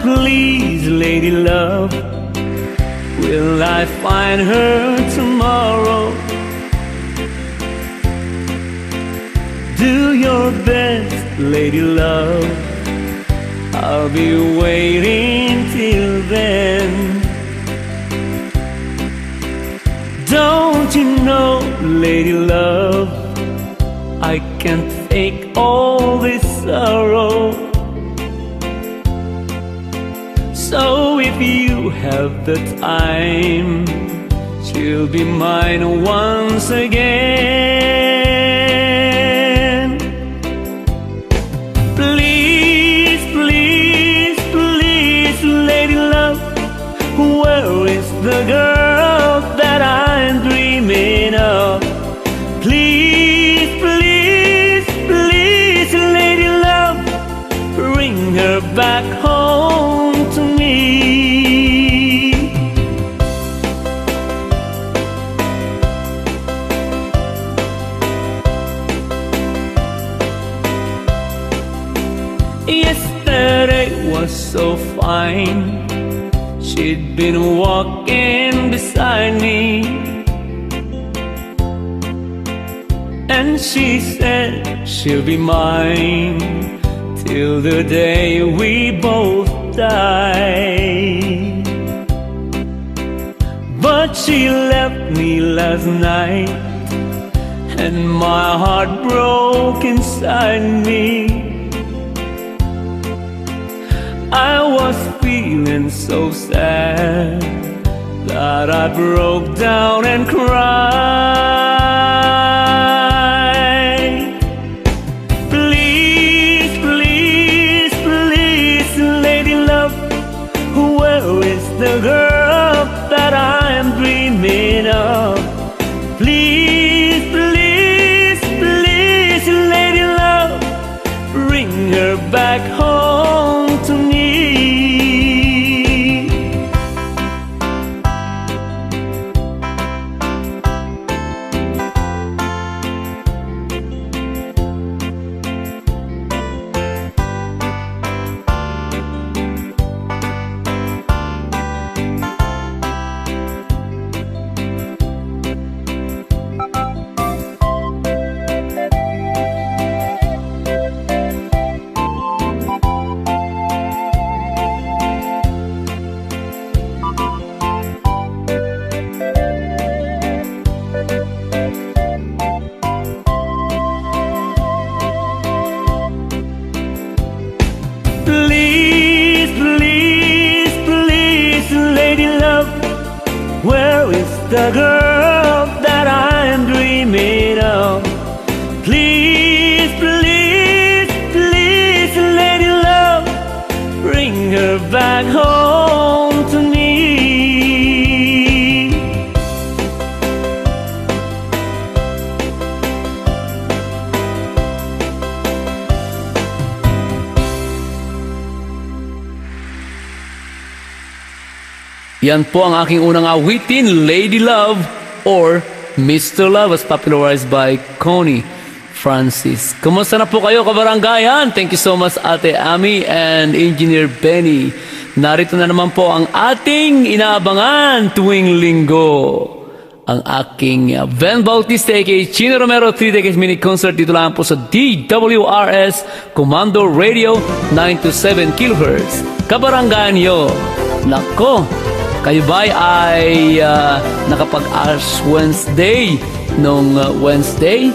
please, lady love, will I find her tomorrow? Do your best, lady love, I'll be waiting till then. Don't you know, lady love, I can't take all this sorrow. So if you have the time, she'll be mine once again. Please, please, please, lady love, where is the girl that I'm dreaming of? Please, please, please, lady love, bring her back home to me. Yesterday was so fine, she'd been walking beside me, and she said she'll be mine till the day we both die. But she left me last night, and my heart broke inside me. I was feeling so sad that I broke down and cried. Please, please, please, lady love, where is the girl that I'm dreaming of? Please, please, please, lady love, bring her back home to me. Please, please, please, lady love, where is the girl that I'm dreaming of? Please, please, please, lady love, bring her back home to me. Yan po ang aking unang awitin, Lady Love or Mr. Love, as popularized by Connie Francis. Kumusta na po kayo, kabaranggayan? Thank you so much, Ate Ami and Engineer Benny. Narito na naman po ang ating inaabangan tuwing linggo. Ang aking VHEN Bautista aka Chino Romero 3 Decades Mini Concert dito lang po sa DWRS Commando Radio 927 kHz. Kabaranggayan nyo, nako, kayo ba ay nakapag-Ash Wednesday nung Wednesday?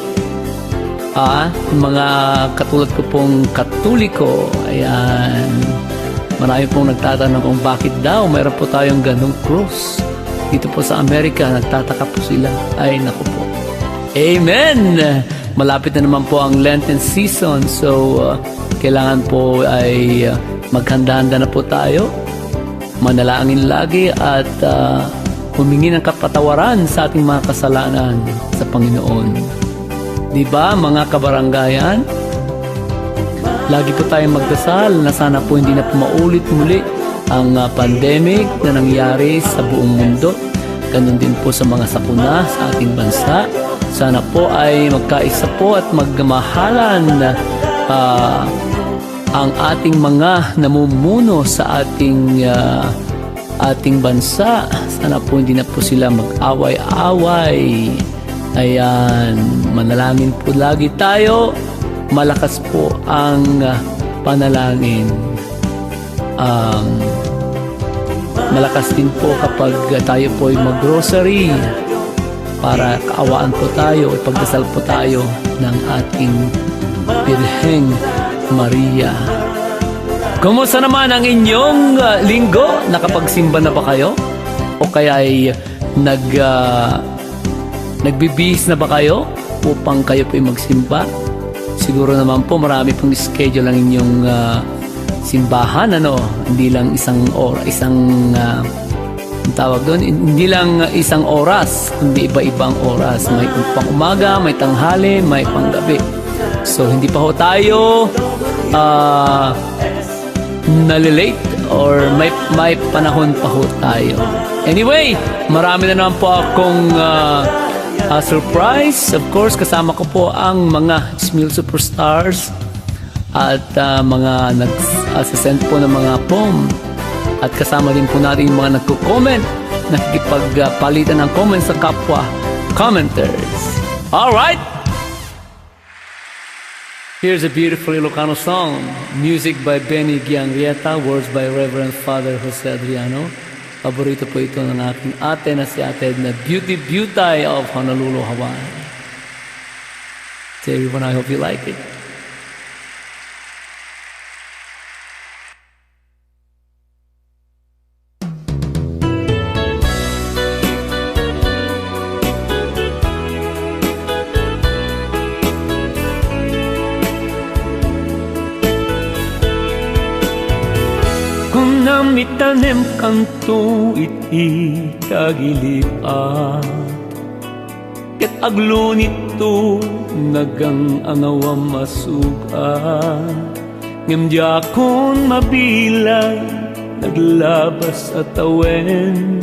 Mga katulad ko pong Katoliko, ayan, marami pong nagtatanong kung bakit daw mayroon po tayong ganong cross dito po sa Amerika. Nagtataka po sila. Ay, naku po. Amen! Malapit na naman po ang Lenten season, so kailangan po ay maghanda-handa na po tayo, manalangin lagi at humingi ng kapatawaran sa ating mga kasalanan sa Panginoon. Diba, mga kabaranggayan? Lagi po tayong magdasal na sana po hindi na po maulit muli ang pandemic na nangyari sa buong mundo. Ganun din po sa mga sakuna sa ating bansa. Sana po ay magkaisa po at magmahalan ang ating mga namumuno sa ating bansa. Sana po hindi na po sila mag-away-away. Ayan, manalangin po lagi tayo. Malakas po ang panalangin. Malakas din po kapag tayo po ay mag-grocery para kaawaan po tayo, ipagdasal po tayo ng ating Birheng Maria. Kumusta naman ang inyong linggo? Nakapagsimba na ba kayo? O kaya ay nagbibihis na ba kayo upang kayo po ay magsimba? Siguro naman po marami pong schedule ang inyong simbahan, hindi lang tawag doon, hindi lang isang oras, kundi iba-ibang oras. May pang umaga, may tanghali, may panggabi. So hindi pa ho tayo nalilate or may panahon pa ho tayo. Anyway, marami na naman po akong surprise. Of course, kasama ko po ang mga Smil Superstars at mga nagsasend po ng mga poem. At kasama din po natin yung mga nagko-comment, nakikipagpalitan ng comments sa kapwa commenters. Alright! Here's a beautiful Ilocano song. Music by Benny Gianrieta, words by Reverend Father Jose Adriano. Paborito po ito ng aking ate na si Ate na Beauty Beauty of Honolulu, Hawaii. To everyone, I hope you like it. Mitanem kanto iti tagilipat ket aglo nito nagang angawam masuga ngem diakon mabilay naglabas at awen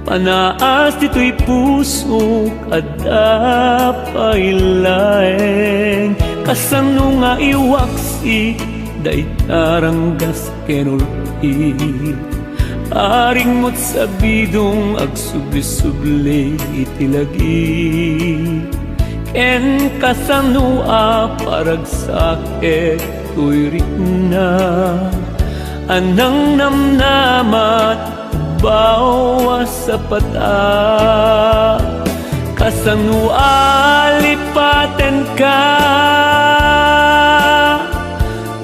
panaas dito'y puso kada pailaeng kasano nga iwaksi day taranggas kenulti aring mo't sabidong agsubli-subli itilagi ken kasanua paragsake tuy rikna anang namnamat bawas sa pata kasanua lipaten ka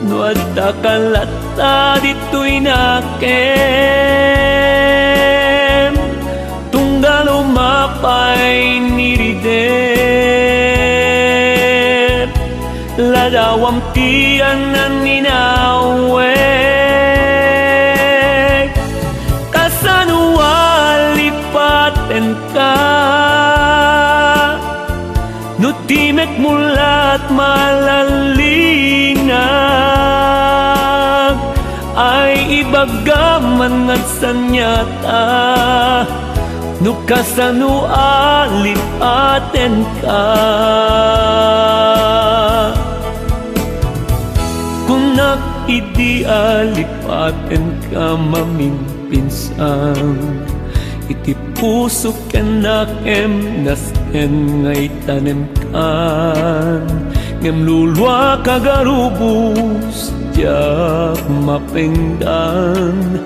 nuadda kalata dito'y nakem tunggal umapay niridep ladawam tiyan na ninawek kasanua lipaten ka nutimek mulat malalinag ay ibagaman at sanyata nukasanu alipaten ka kunak idi alipaten ka mamimpinsan iti puso ken nakem nasken ngay tanem kan ngem lulwa kagarubus jak mapengdan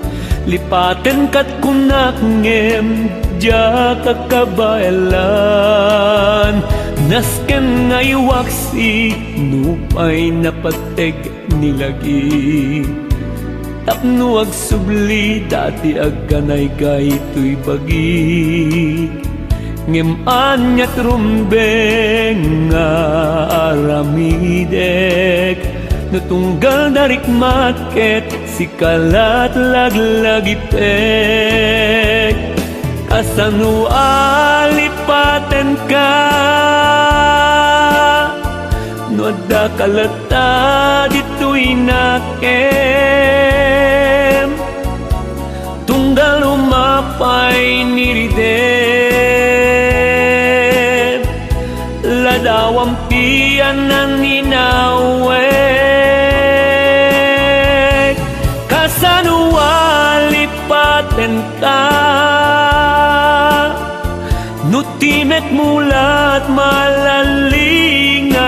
lipaten kat kunak ngem jak kakabaelan nasken ngay waksi nupay napateg nilagi tapno agsubli dati agganay gaytoy bagi ngem anyat rumbeng nga aramidek nutunggal darik maket sikalat laglagipek kasanu alipaten ka nuadda kalata dito'y nakem tunggal umapay niridep ladawam piyan ng ninawek Nutimek mulat malalingan,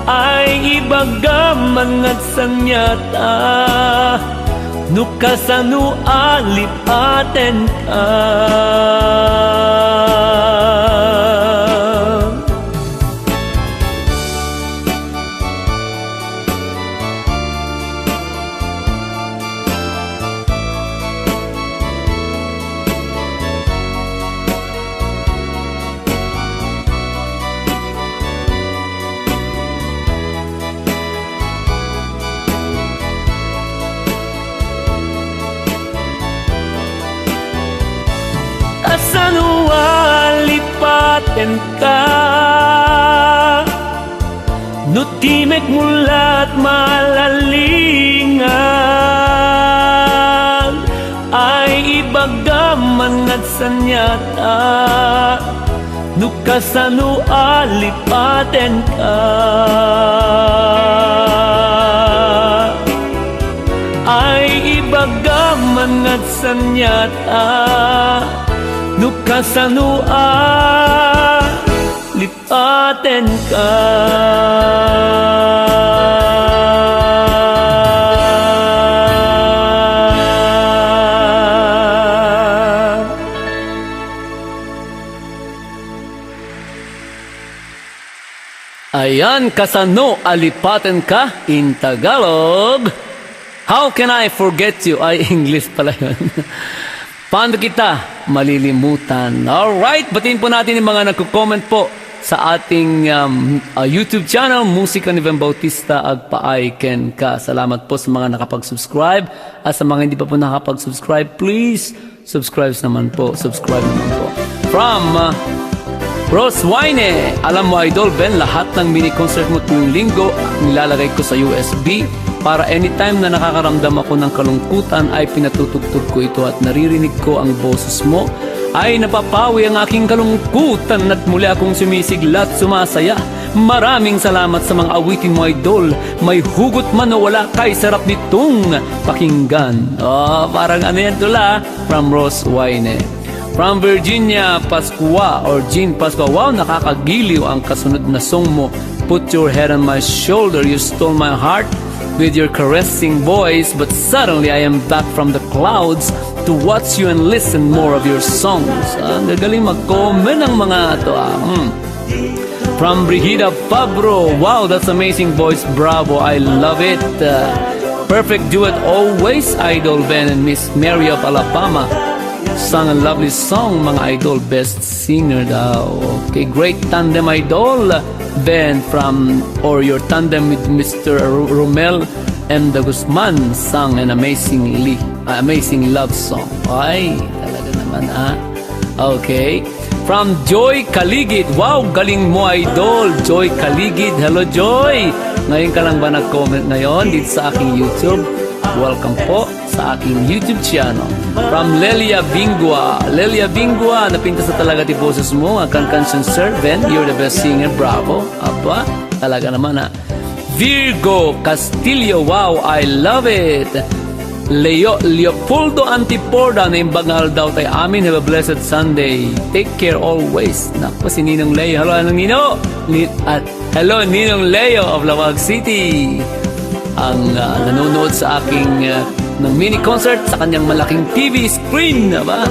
ay ibagaman at sanyata, nukasanu alipaten ka. Asanu alipaten ka, nutimek mulat malalingan, ay ibagaman at sanyata, nukasanu alipaten ka. Ay ibagaman at sanyata, nukasanu lipaten ka. Ayan, kasano alipaten ka in Tagalog. How can I forget you? Ay, English pala yun. Paano kita malilimutan? Alright, batiin po natin yung mga nagko-comment po sa ating YouTube channel, Musika ni VHEN Bautista, Agpaay Ken Ka. Salamat po sa mga nakapag-subscribe. At sa mga hindi pa po nakapag-subscribe, please, subscribe naman po. Subscribe naman po. From VHEN, alam mo Idol Ben, lahat ng mini-concert mo tuwing linggo, nilalagay ko sa USB. Para anytime na nakakaramdam ako ng kalungkutan ay pinatutugtog ko ito at naririnig ko ang boses mo, ay napapawi ang aking kalungkutan at muli akong sumisigla at sumasaya. Maraming salamat sa mga awitin mo Idol. May hugot man o wala kay sarap nitong pakinggan. Parang ano yan tula? From VHEN. From Virginia Pascua or Jean Pascua, wow, nakakagiliw ang kasunod na song mo. Put your head on my shoulder, you stole my heart with your caressing voice, but suddenly I am back from the clouds to watch you and listen more of your songs. Ang gagaling mag-comment ng mga ito. From Brigida Pabro, wow, that's amazing voice, bravo, I love it. Perfect duet always, Idol Ben and Miss Mary of Alabama. Sang a lovely song, mga Idol, best singer daw. Okay, great tandem Idol Ben or your tandem with Mr. Romero and the Guzman sang an amazing love song. Ay, talaga naman Okay. From Joy Kaligid, wow, galing mo Idol. Joy Kaligid, hello Joy. Ngayon ka lang ba nag-comment ngayon dito sa aking YouTube? Welcome po sa aking YouTube channel. From Lelia Bingua, napintas na talaga ti boses mo. Kankansyon Sir Ben, you're the best singer, bravo. Aba, talaga naman Virgo Castillo, wow, I love it. Leopoldo Antiporda, na imbangal daw tayo amin. Have a blessed Sunday. Take care always. Naku, si Ninong Leo. Hello, anong Nino? At hello, Ninong Leo of Lawag City. Ang nanonood sa aking ng mini concert sa kanyang malaking TV screen, ba?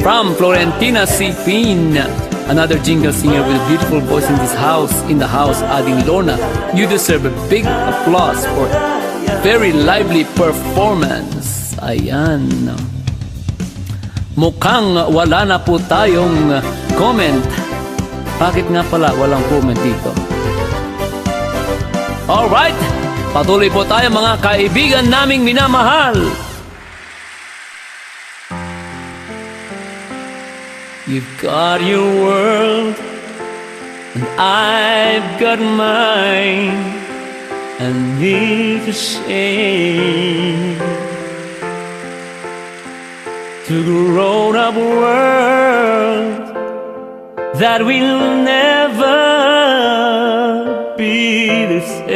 From Florentina Sipin, another jingle singer with a beautiful voice in the house, adding Lorna, you deserve a big applause for very lively performance. Ayan. Mukhang wala na po tayong comment. Bakit nga pala walang comment dito? Alright, patuloy po tayo mga kaibigan naming minamahal. You've got your world and I've got mine, and need to say to the grown-up world that will never be the same.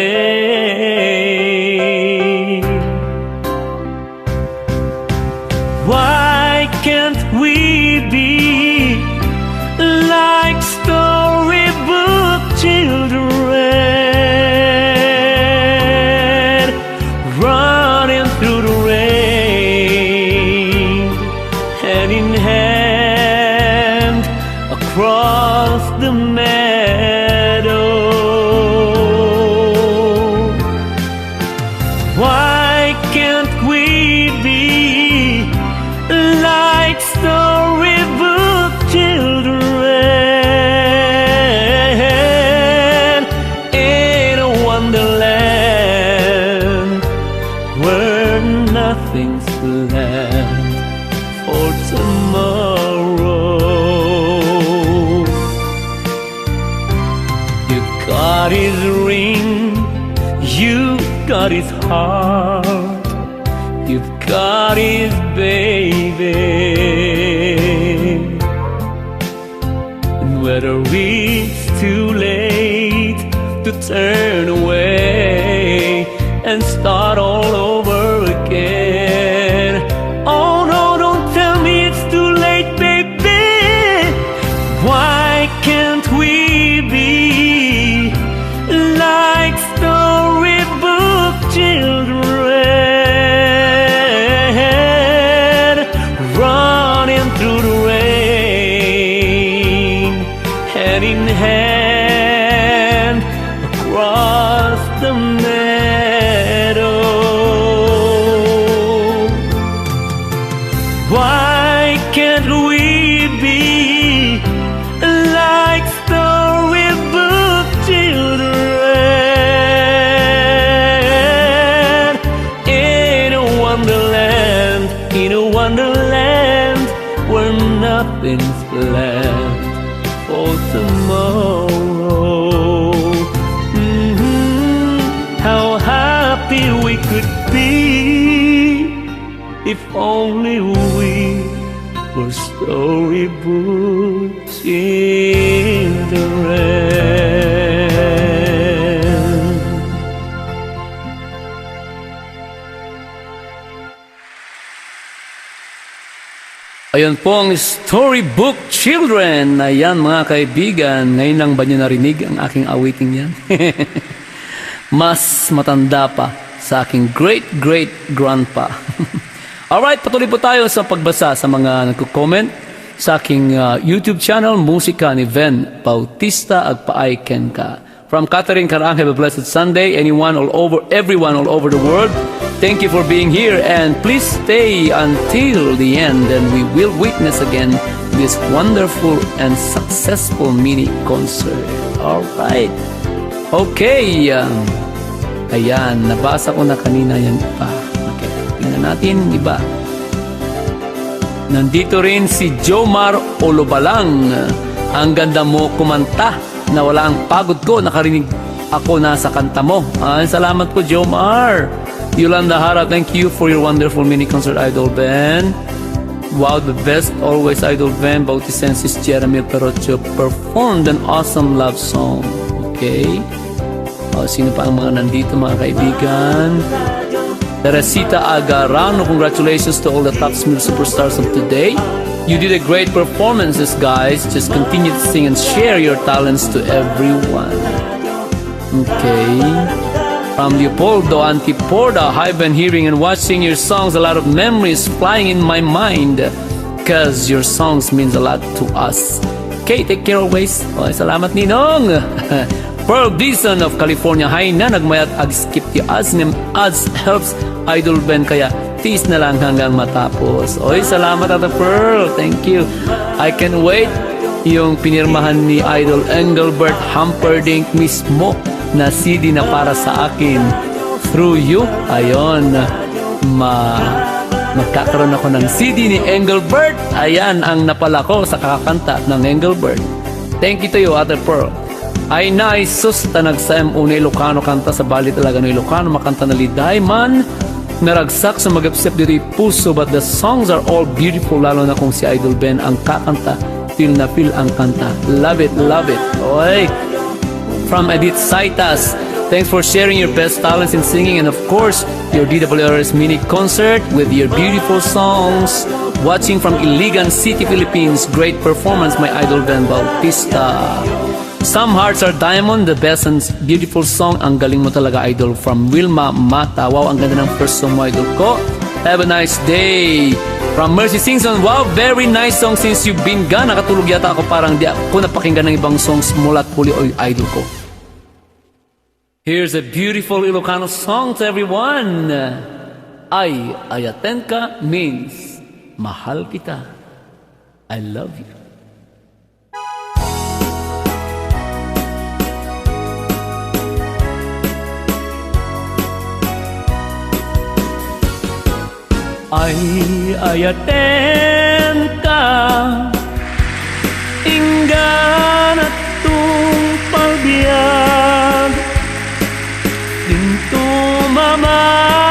Why can't we be hand across the meadow. Why can't we be like storybook children in a wonderland where nothing's planned for tomorrow? You got his ring, you got his heart, you've got his baby. And whether it's too late to turn away and start all over again. Oh no, don't tell me it's too late, baby. Why can't we be like storybook children, running through the rain, hand in hand across the meadow? Why can't we be like storybook children in a wonderland where nothing's planned for tomorrow? How happy we could be if only we were storybook children. Ayun po ang Storybook Children. Ayan mga kaibigan, ngayon lang ba nyo narinig ang aking awiting yan? Mas matanda pa sa aking great-great-grandpa. Alright, patuloy po tayo sa pagbasa sa mga nagko-comment sa aking YouTube channel, Musika ni VHEN Bautista, Agpaay Ken Ka. From Catherine Karang, have a blessed Sunday. Everyone all over the world, thank you for being here, and please stay until the end, and we will witness again this wonderful and successful mini concert. Alright. Okay. Ayan, nabasa ko na kanina yan pa. Okay, tingnan natin iba. Nandito rin si Jomar Olobalang. Ang ganda mo kumanta, na wala ang pagod ko, nakarinig ako na sa kanta mo. Salamat po, Jomar. Yolanda Hara, thank you for your wonderful mini concert, Idol Ben. Wow, the best always, Idol Ben. Bautistensis Jeremy Perocho performed an awesome love song. Okay. Sino pa ang mga nandito, mga kaibigan? Teresita Agarano, congratulations to all the top Smil superstars of today. You did a great performances, guys. Just continue to sing and share your talents to everyone. Okay. From Leopoldo Antiporda, I've been hearing and watching your songs. A lot of memories flying in my mind, because your songs means a lot to us. Okay, take care always. Salamat, Ninong. Pearl Bison of California, hi na, nagmayat ag-skip ti ads helps Idol Ben, kaya tis na lang hanggang matapos. Salamat Ate Pearl, thank you. I can wait yung pinirmahan ni Idol Engelbert Humperdinck mismo na CD na para sa akin. Through you, ayon, magkakaroon ako ng CD ni Engelbert. Ayan ang napala ko sa kakakanta ng Engelbert. Thank you to you, Ate Pearl. Ay naisus tanag sa una Ilocano kanta sa bali talaga no Ilocano makanta na liday man naragsak sa magapsep diri puso, but the songs are all beautiful, lalo na kung si Idol Ben ang kakanta, feel na feel ang kanta. Love it, love it. Oy. From Edith Saitas, thanks for sharing your best talents in singing, and of course your DWRS mini concert with your beautiful songs. Watching from Iligan City, Philippines, great performance, my Idol Ben Bautista. Some Hearts Are Diamond, the best and beautiful song. Ang galing mo talaga, Idol. From Wilma Mata. Wow, ang ganda ng first song mo, Idol ko. Have a nice day. From Mercy Singson, wow, very nice song since you've been gone. Nakatulog yata ako, parang di ako napakinggan ng ibang songs mula at huli o idol ko. Here's a beautiful Ilocano song to everyone. Ay, ayaten ka means mahal kita. I love you. Ay, ayaten ka inggan at palbiag dinto mamaliw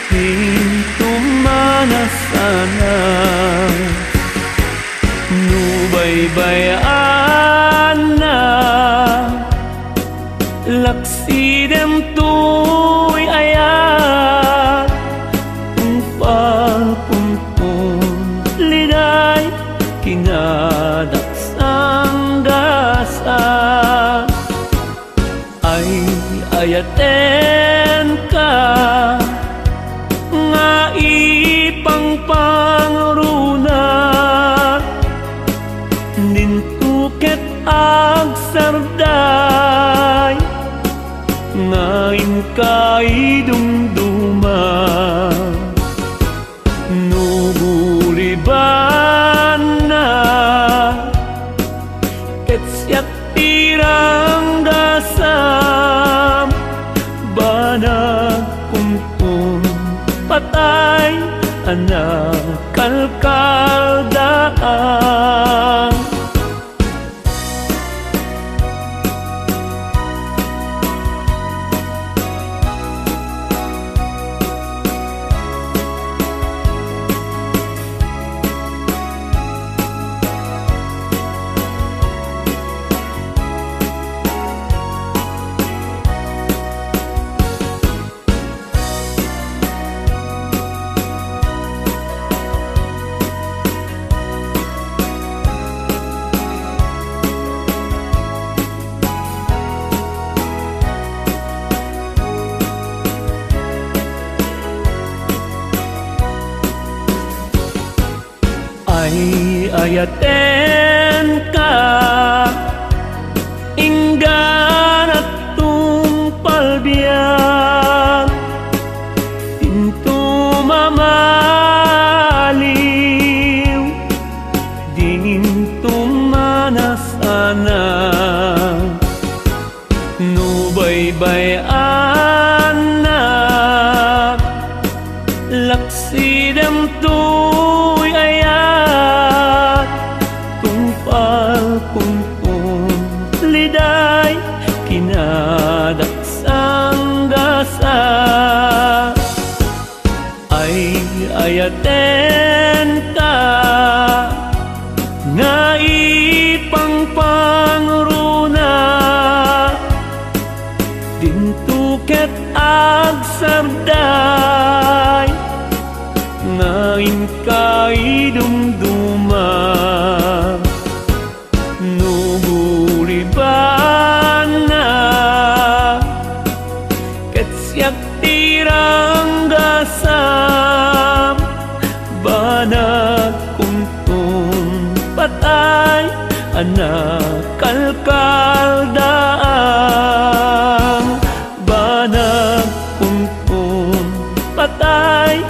dinto manasana nubaybayan na laksidem tuy ayat tungpal puntong liday kinadaksang gasa ay ayaten ka nga ipangpangruna nintuket agsarday ngayon kay dumduma nubuliban na ket siyak tirang dasam banag kumpung patay anak kalkaldaan. Ayaten ka inggan at palbiag dinto mamaliw dinto manasana nubaybayan na laksidem tuy ayat tungpal puntong liday kinadaksang gasa ay ayaten ka nga ipangpangruna dintuket agsarday ngayon kay dumduma nubuliban na ket siyak tirang gasam banag kuntong patay anak kalkaldaan banag kuntong patay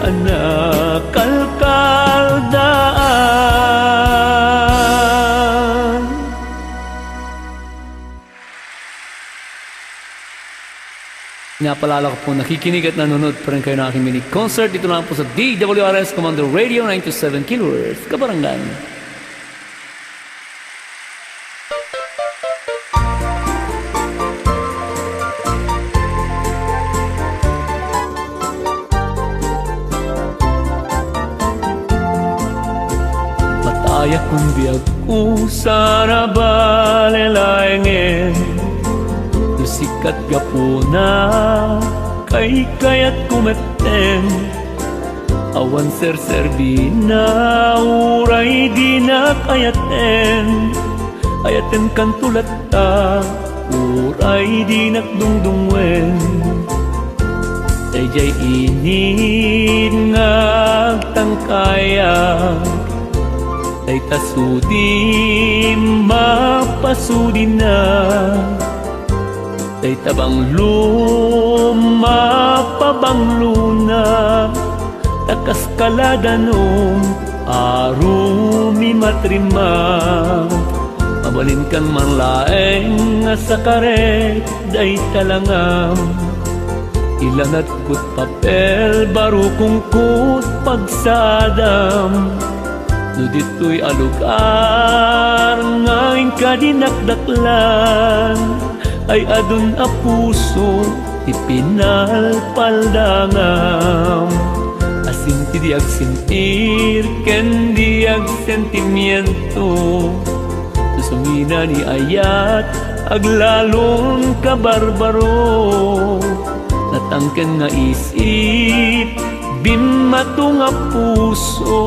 anak kalkaldaan. Pinapalala ko po nakikinig at nanonood pa rin kayo ng aking mini concert dito lang po sa DWRS Commander Radio 927 kHz Kabarangan. Mataya kong biyag ko sa nabalelayengen sikat gapuna kay kayat kumeten awan serserbi na uray di na kayaten ayaten kan tulat ta uray di nakdungdungwen Dayjay init nga tangkaya, day tasudi mapasudi na, day tabang mapabanglo takas kaladanong arumi matrima. Mabalin kan man laeng nga sa karet day talangam, ilanat kut papel baru kungkut pagsadam. No dito'y alugar ngayon ka dinakdaklan, ay adun a puso ipinalpaldangam. Asin ti diag sentir ken diag sentimiento, susumina ni ayat aglalon ka barbaro. Natangken nga isip bimato nga puso,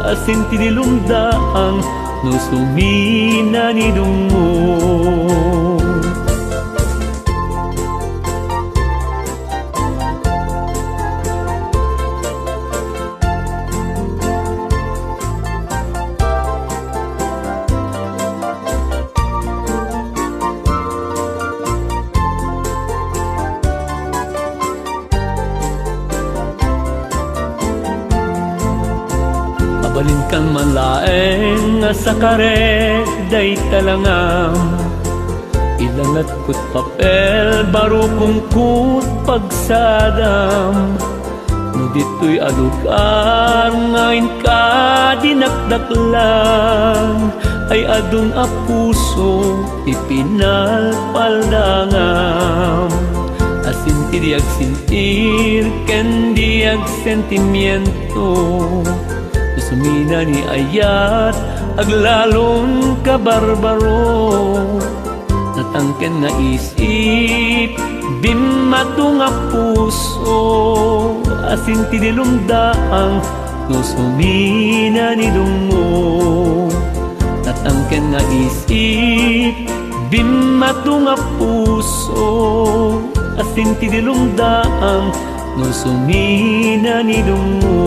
asin ti dilumdaang no sumina ni dungo. Mabalin kan man laeng nga sa karet day talangam, ilangat kut papel baru kungkut pagsadam. No dito'y alugar ngayon ka dinakdaklan, ay adun a puso ipinalpaldangam. Asin ti diag sentir ken diag sentimiento, sumina ni ayat aglalon ka barbaro. Natangken nga isip bimato nga puso, asin ti dilumdaang no sumina ni dungo. Natangken nga isip bimato nga puso, asin ti dilumdaang no sumina ni dungo.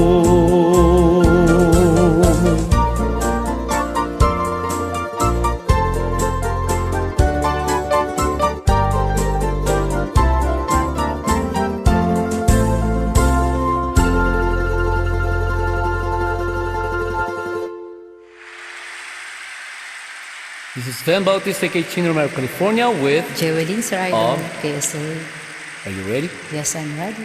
This is VHEN Bautista, Chino, Romero, California with VHEN Sir Idol, Of- KSA. Are you ready? Yes, I'm ready.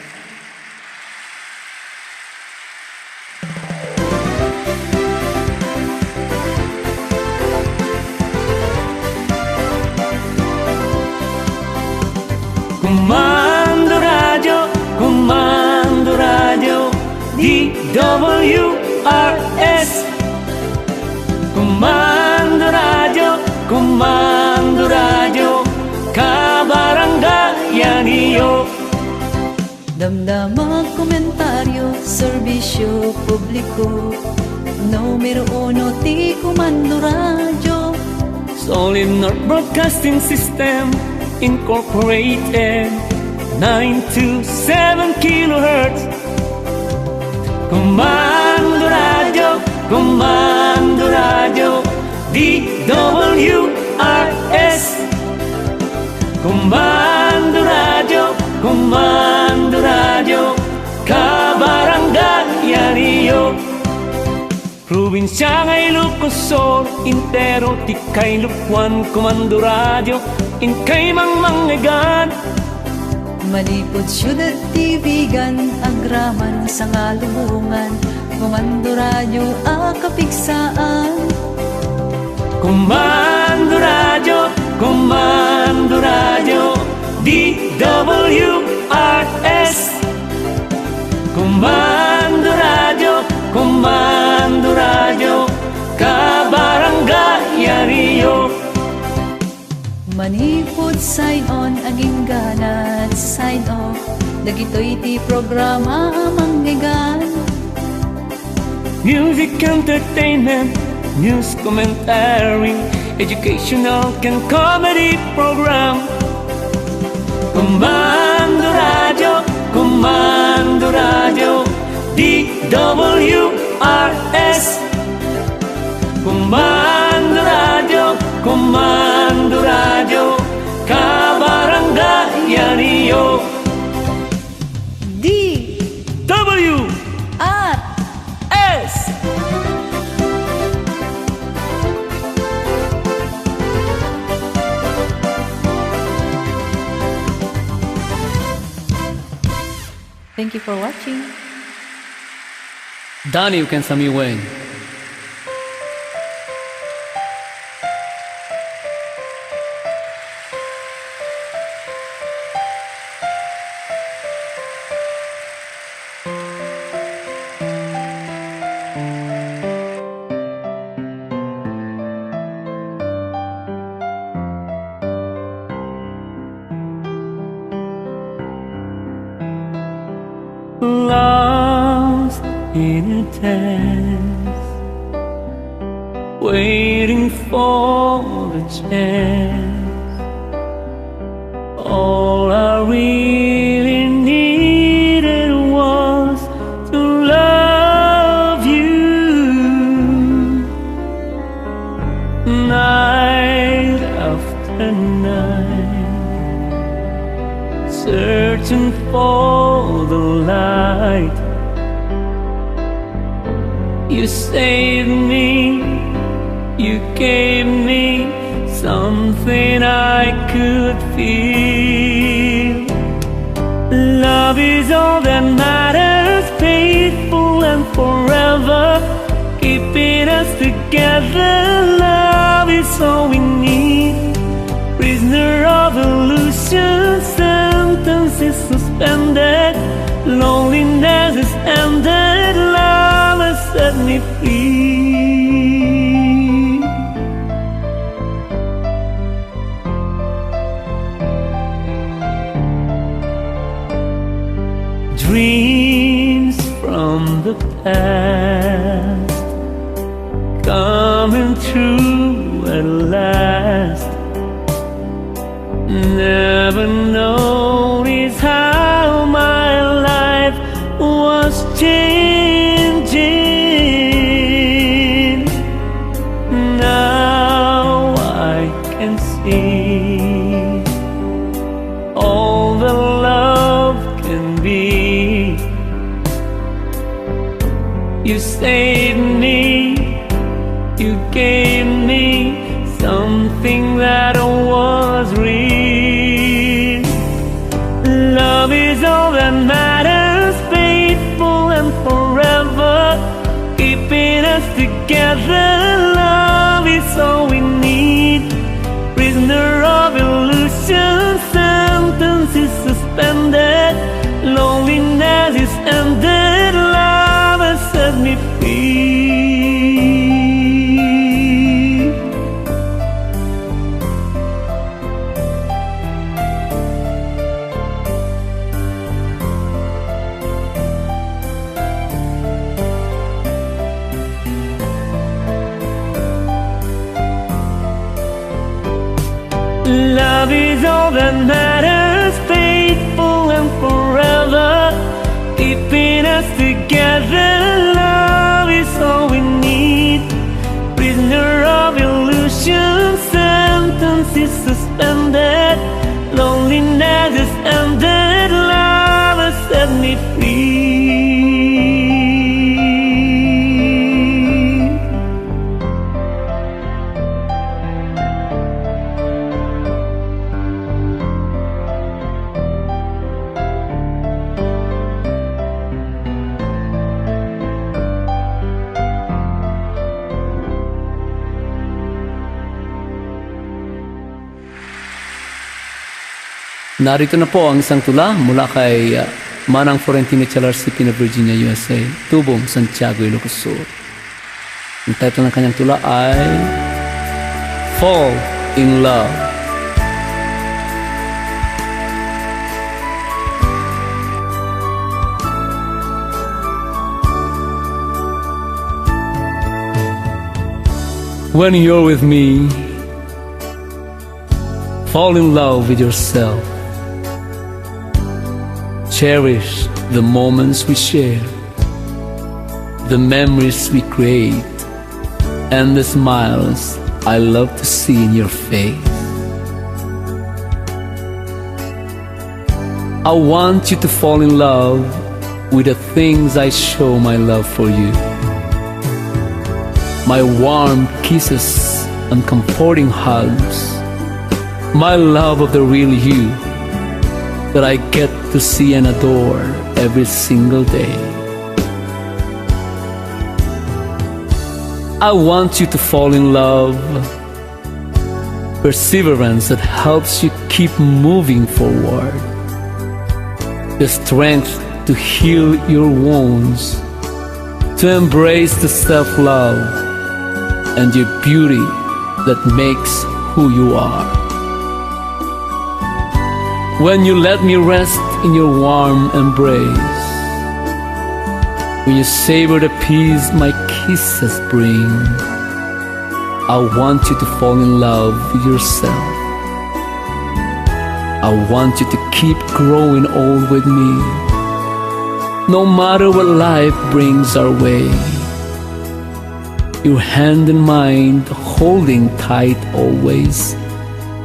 Comando radio, DWRS. Comando radio, kabaranggayan iyo. Damdamag komentaryo, serbisyo publiko. Numero 1, ti Comando Radio. Solid North Broadcasting System Incorporated, 927 kilohertz. Comando radio, DWRS. Comando radio, kabaranggayan iyo. Probinsya ngay Lucosor, intero ti kay Lukwan. Comando radio, in kay mangmangigan. Malipod syudad tibigan, agraman sa ngalubungan. Comando Radio, akapigsaan. Comando radio, DWRS. Comando radio, kabaranggayan iyo. Manipod sign on, aging ganat sign off. Dagitoy ti programa manggigan. Music, entertainment, news, commentary, educational and comedy program. Comando radio, Komando Radio, DWRS. Komando Radio, kabaranggayan niyo. D W R S. Thank you for watching. Dani, you can sami wen. Lost in a dance, waiting for the chance. All I really needed was to love you, night after night, searching for the light. You saved me, you gave me something I could feel. Love is all that matters, faithful and forever, keeping us together. Love is all we need, prisoner of illusion, sentence is suspended, loneliness is ended, love has set me free. Dreams from the past coming true at last. Never noticed how my life was changing. Now I can see all the love can be. You saved me, you gave me something that was real. Love is all that matters, faithful and forever, keeping us together. Love is all we need, prisoner of illusion, sentence is suspended, loneliness is ended, love has set me free. Love is all that matters, faithful and forever, keeping us together. Love is all we need, prisoner of illusion, sentence is suspended, loneliness is ended, love has set me free. Narito na po ang isang tula mula kay Manang Florentino Chalar City na Virginia, USA, Tubong, Santiago, Ilocos Sur. Ang title ng kanyang tula ay Fall in Love. When you're with me, fall in love with yourself. cherish the moments we share, the memories we create, and the smiles I love to see in your face. I want you to fall in love with the things I show my love for you. My warm kisses and comforting hugs, my love of the real you that I get to see and adore every single day. I want you to fall in love, perseverance that helps you keep moving forward, the strength to heal your wounds, to embrace the self-love and your beauty that makes who you are. When you let me rest in your warm embrace, when you savor the peace my kisses bring, I want you to fall in love with yourself. I want you to keep growing old with me, no matter what life brings our way. Your hand in mine, holding tight always,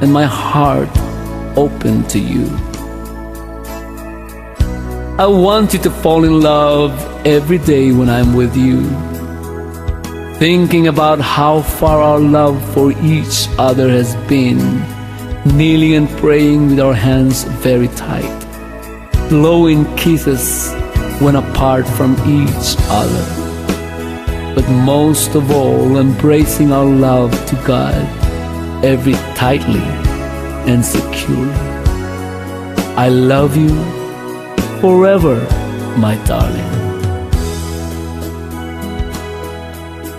and my heart open to you. I want you to fall in love every day when I'm with you, thinking about how far our love for each other has been, kneeling and praying with our hands very tight, blowing kisses when apart from each other, but most of all embracing our love to God every tightly and securely. I love you forever, my darling.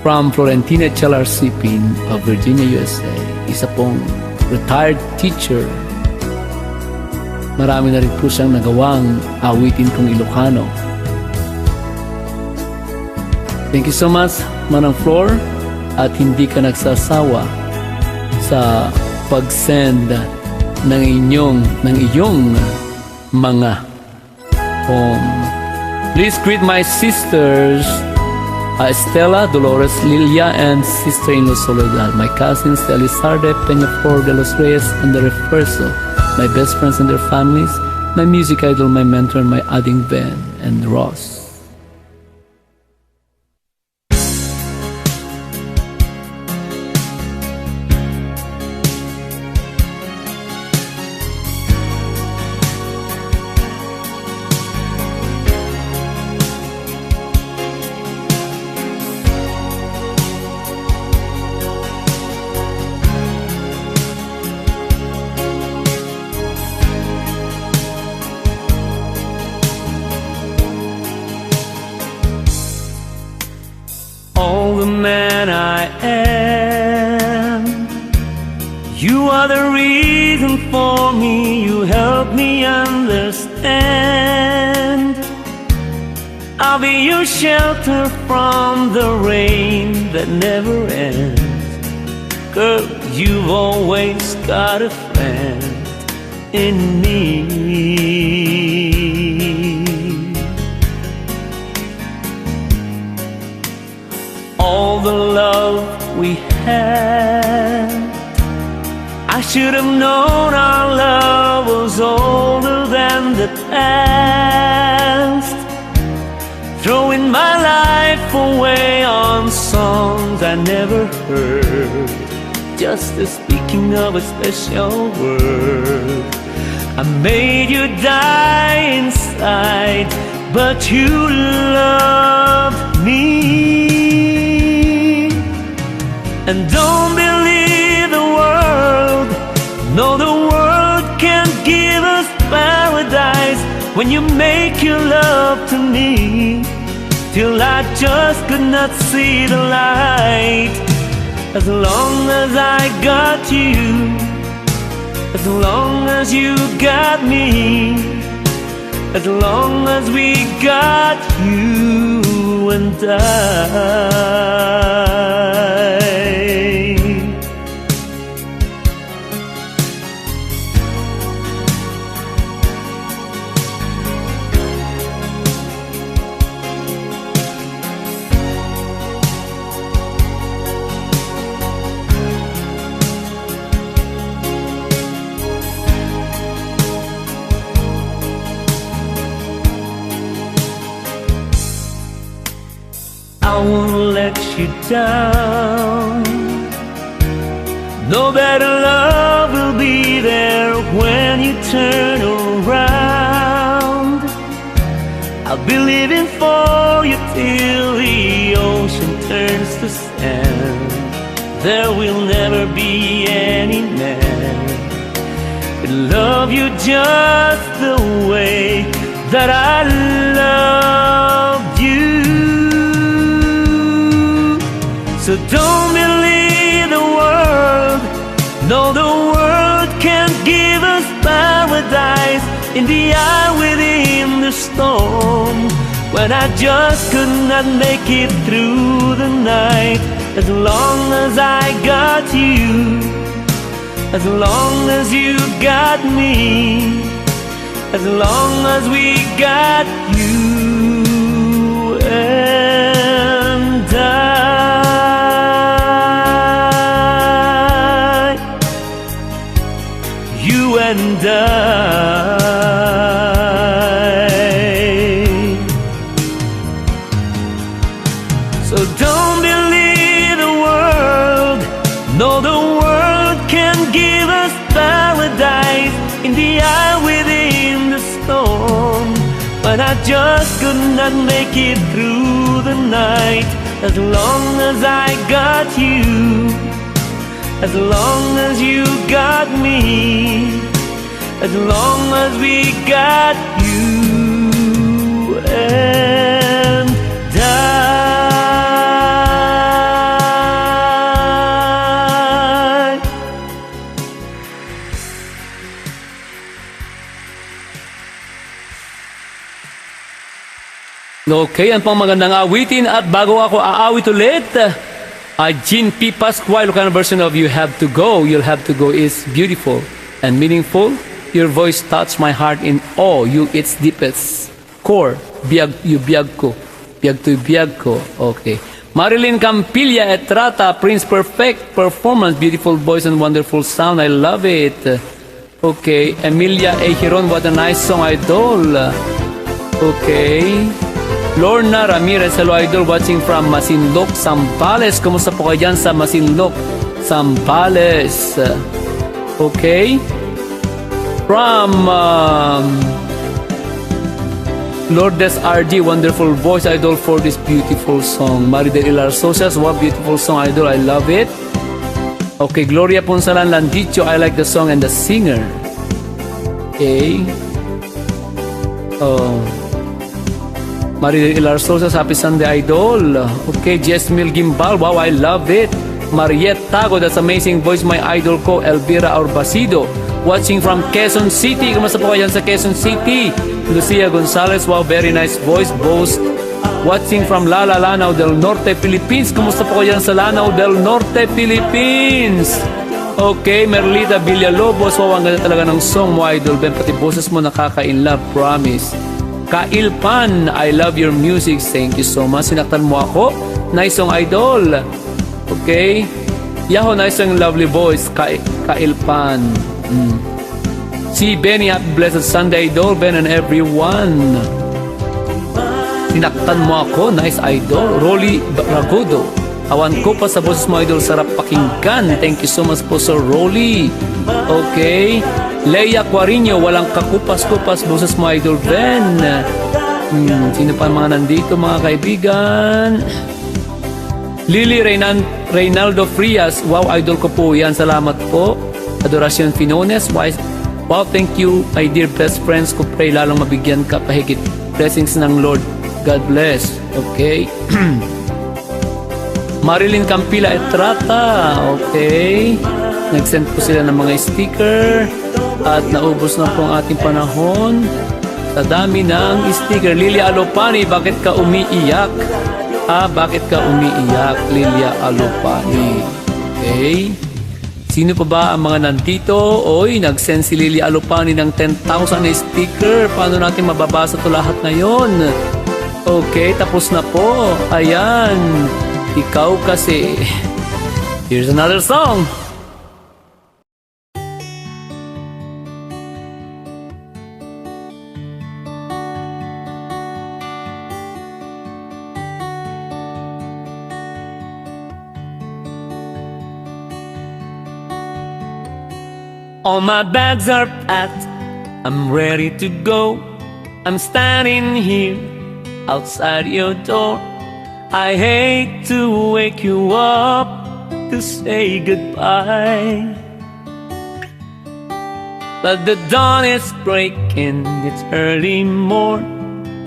From Florentina Chalarcipin of Virginia, USA, isa pong retired teacher. Marami na rin po siyang nagawang awitin kong Ilocano. Thank you so much, Manang Flor, at hindi ka nagsasawa sa pag-send ng iyong mga poem. Please greet my sisters, Estela, Dolores, Lilia, and sister-in-law Soledad, my cousins Elizarde, Peñaflor de los Reyes, and the Refuerzo, my best friends and their families, my music idol, my mentor, my adding Ben, and Ross. All the man I am, you are the reason for me. You help me understand. I'll be your shelter from the rain that never ends. Girl, you've always got a friend in me. All the love we had, I should have known our love was older than the past. Throwing my life away on songs I never heard, just speaking of a special word. I made you die inside, but you loved me. And don't believe the world, no, the world can't give us paradise when you make your love to me, till I just could not see the light. As long as I got you, as long as you got me, as long as we got you and I. won't let you down. No better love will be there when you turn around. I'll be living for you till the ocean turns to sand. There will never be any man could love you just the way that I loved you. So don't believe the world. No, the world can't give us paradise in the eye within the storm. When I just could not make it through the night, as long as I got you, as long as you got me, as long as we got you and I, you and I. So don't believe the world. No, the world can't give us paradise in the eye within the storm. But I just could not make it through the night, as long as I got you, as long as you got me, as long as we got you and I. Okay, ang pang magandang awitin. At bago ako aawit ulit, Jean P. Pascual kind of version of You Have to Go. You'll Have to Go is beautiful and meaningful. Your voice touched my heart in awe. You, its deepest core. Biyag, you biyag ko. Biyag to biyag ko. Okay. Marilyn Campilla Etrata, Prince Perfect performance, beautiful voice and wonderful sound. I love it. Okay. Emilia Ejiron, what a nice song, Idol. Okay. Lorna Ramirez, hello Idol, watching from Masinloc, Zambales. Kumusta po kayo dyan sa Masinloc, Zambales? Okay. From Lourdes RG, wonderful voice, Idol, for this beautiful song. Maridel Ilar Socias, what beautiful song, Idol, I love it. Okay, Gloria Ponsalan Landicho, I like the song and the singer. Okay. Maridel Ilar Socias, happy Sunday, Idol. Okay, Jesmil Gimbal, wow, I love it. Mariette Tago, that's amazing voice, my idol ko. Elvira Orbasido, watching from Quezon City. Kumusta po kayo sa Quezon City? Lucia Gonzalez, wow, very nice voice. Both watching from Lala, Lanao del Norte, Philippines. Kumusta po kayo sa Lanao del Norte, Philippines? Okay, Merlita Villalobos, wow, ang ganda talaga ng song mo, Idol. Ben, pati boses mo nakaka-in-love, promise. Kailpan, I love your music. Thank you so much. Sinaktan mo ako. Nice song, Idol. Okay. Yaho, nice song, lovely voice. Kailpan. Si Benny, happy blessed Sunday, Idol. Ben and everyone. Sinaktan mo ako. Nice, Idol. Rolly Ragudo. Awan ko pa sa boses mo, Idol. Sarap pakinggan. Thank you so much po, Sir Rolly. Okay. Leia Quarino, walang kakupas-kupas, boses mo, Idol Ben. Sino pa mga nandito, mga kaibigan? Lily Reynaldo Frias, wow, Idol ko po yan, salamat po. Adoracion Finones, wow, thank you, my dear best friends ko, pray lalong mabigyan ka pahigit blessings ng Lord. God bless. Okay. Marilyn Campila Etrata, okay. Nag-send po sila ng mga sticker. At naubos na po ang ating panahon sa dami ng sticker. Lilia Alopani, bakit ka umiiyak? Bakit ka umiiyak, Lilia Alopani? Okay. Sino pa ba ang mga nandito? Oy, nag-send si Lilia Alopani ng 10,000 na sticker. Paano natin mababasa ito lahat ngayon? Okay, tapos na po. Ayan. Ikaw kasi. Here's another song. All my bags are packed, I'm ready to go. I'm standing here outside your door. I hate to wake you up to say goodbye, but the dawn is breaking, it's early morn.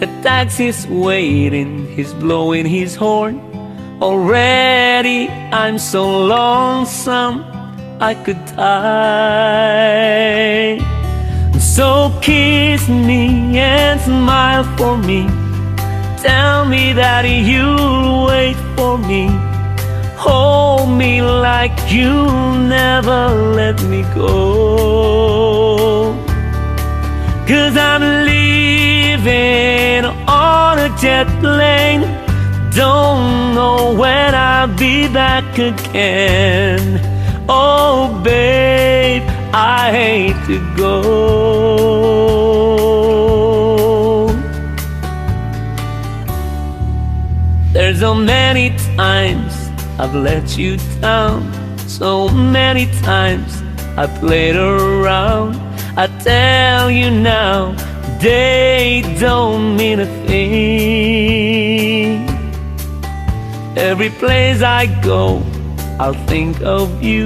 The taxi's waiting, he's blowing his horn. Already I'm so lonesome I could die. So kiss me and smile for me. Tell me that you'll wait for me. Hold me like you'll never let me go. 'Cause I'm leaving on a jet plane. Don't know when I'll be back again. Oh babe, I hate to go. There's so many times I've let you down, so many times I played around. I tell you now, they don't mean a thing. Every place I go, I'll think of you.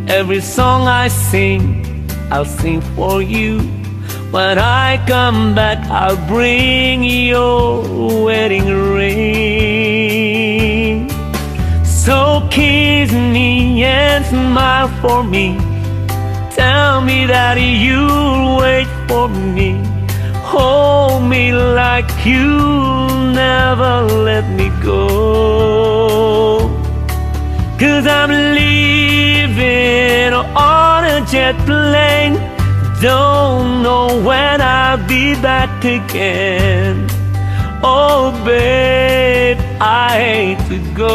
Every song I sing, I'll sing for you. When I come back, I'll bring your wedding ring. So kiss me and smile for me. Tell me that you'll wait for me. Hold me like you'll never let me go. 'Cause I'm leaving on a jet plane. Don't know when I'll be back again. Oh babe, I hate to go.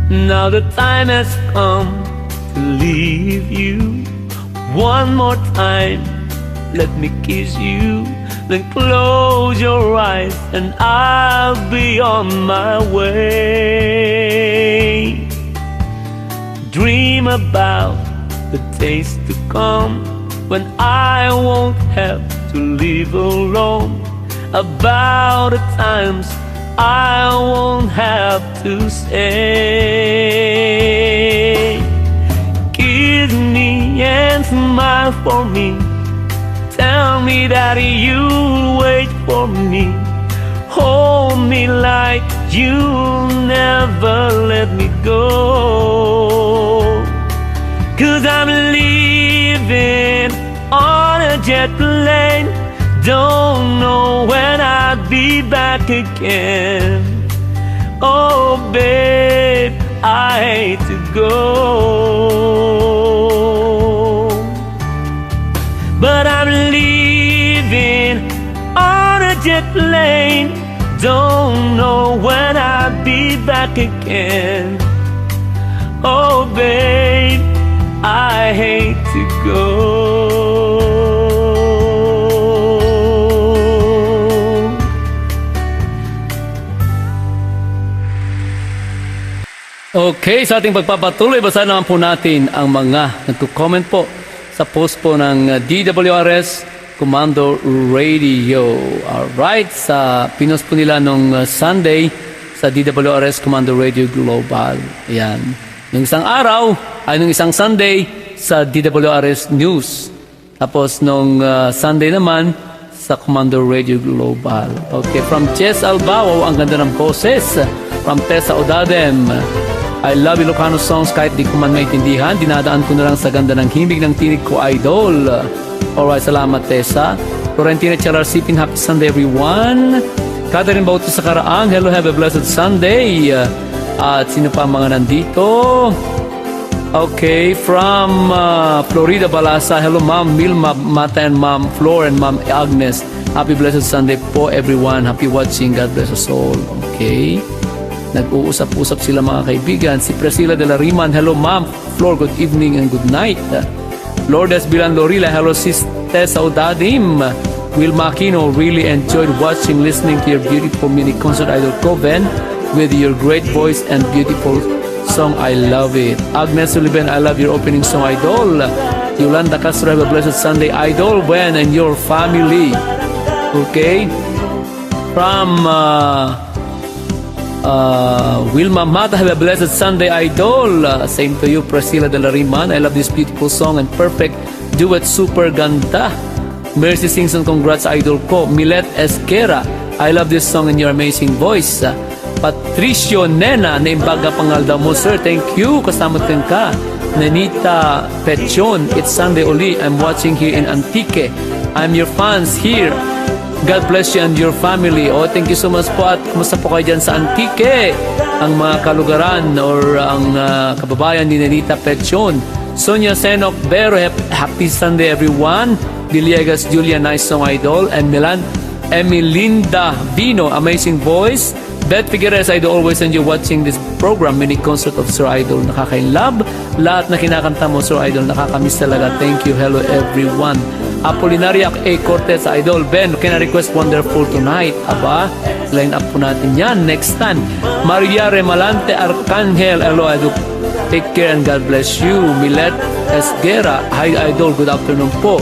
Now the time has come to leave you. One more time, let me kiss you. Then close your eyes and I'll be on my way. Dream about the days to come when I won't have to live alone. About the times I won't have to say. Kiss me and smile for me. Tell me that you'll wait for me. Hold me like you'll never let me go. 'Cause I'm leaving on a jet plane. Don't know when I'll be back again. Oh babe, I hate to go, but I'm leaving on a jet plane. Don't know when I'll be back again. Oh babe, I hate to go. Okay, sa ating pagpapatuloy, basahin naman po natin ang mga nagko-comment po sa post po ng DWRS Commando Radio. Alright, sa pinost po nila nung Sunday sa DWRS Commando Radio Global. Ayan. Nung isang araw, ay nung isang Sunday sa DWRS News. Tapos nung Sunday naman sa Commando Radio Global. Okay, from Jess Albao, ang ganda ng boses. From Tessa Odadem, I love Ilocano songs kahit di ko man maintindihan. Dinadaan ko na lang sa ganda ng himig ng tinig ko, idol. Alright, salamat Tessa. Florentina Chalarcipin, happy Sunday everyone. Catherine Bautista Karaang, hello, have a blessed Sunday. At sino pa mga nandito? Okay, from Florida Balasa, hello Ma'am Milma Mata and Ma'am Flor and Ma'am Agnes. Happy blessed Sunday po everyone. Happy watching, God bless us all. Okay. Nag-uusap-usap sila mga kaibigan. Si Priscilla de la Riman, hello Ma'am Flor, good evening and good night. Lourdes Bilan Lorila, hello Sis Tessa Odadim. Will Makino, really enjoyed watching, listening to your beautiful mini concert, Idol Coven. with your great voice and beautiful song. I love it. Agnes Sullivan, I love your opening song, Idol. Yolanda Castro, have a blessed Sunday, Idol. When and your family. Okay. From Wilma Mata, have a blessed Sunday, Idol. Same to you, Priscilla de la Riman. I love this beautiful song and perfect duet, super ganda. Mercy Singson, congrats, Idol ko. Milet Esquera, I love this song and your amazing voice. Patricio Nena, naimbaga pangalda mo, sir. Thank you, kasama ka. Nenita Pechon, it's Sunday uli. I'm watching here in Antique. I'm your fans here. God bless you and your family. Oh, thank you so much po. At kumusta po kayo dyan sa Antique? Ang mga kalugaran or ang kababayan ni Nenita Pechon. Sonia Senok Bero, happy Sunday everyone. Diliegas Julia, nice song, Idol. And Milan Emilinda Vino, amazing voice. Beth Figueres, Idol, always enjoy watching this program. Mini concert of Sir Idol, nakaka-love. Lahat na kinakanta mo, Sir Idol, nakakamiss talaga. Thank you, hello everyone. Apolinaria A. Cortez, Idol. Ben, can I request Wonderful Tonight? Aba, line up po natin yan next time. Maria Remalante Arcangel, hello Idol. Take care and God bless you. Milet Esguera, hi Idol, good afternoon po.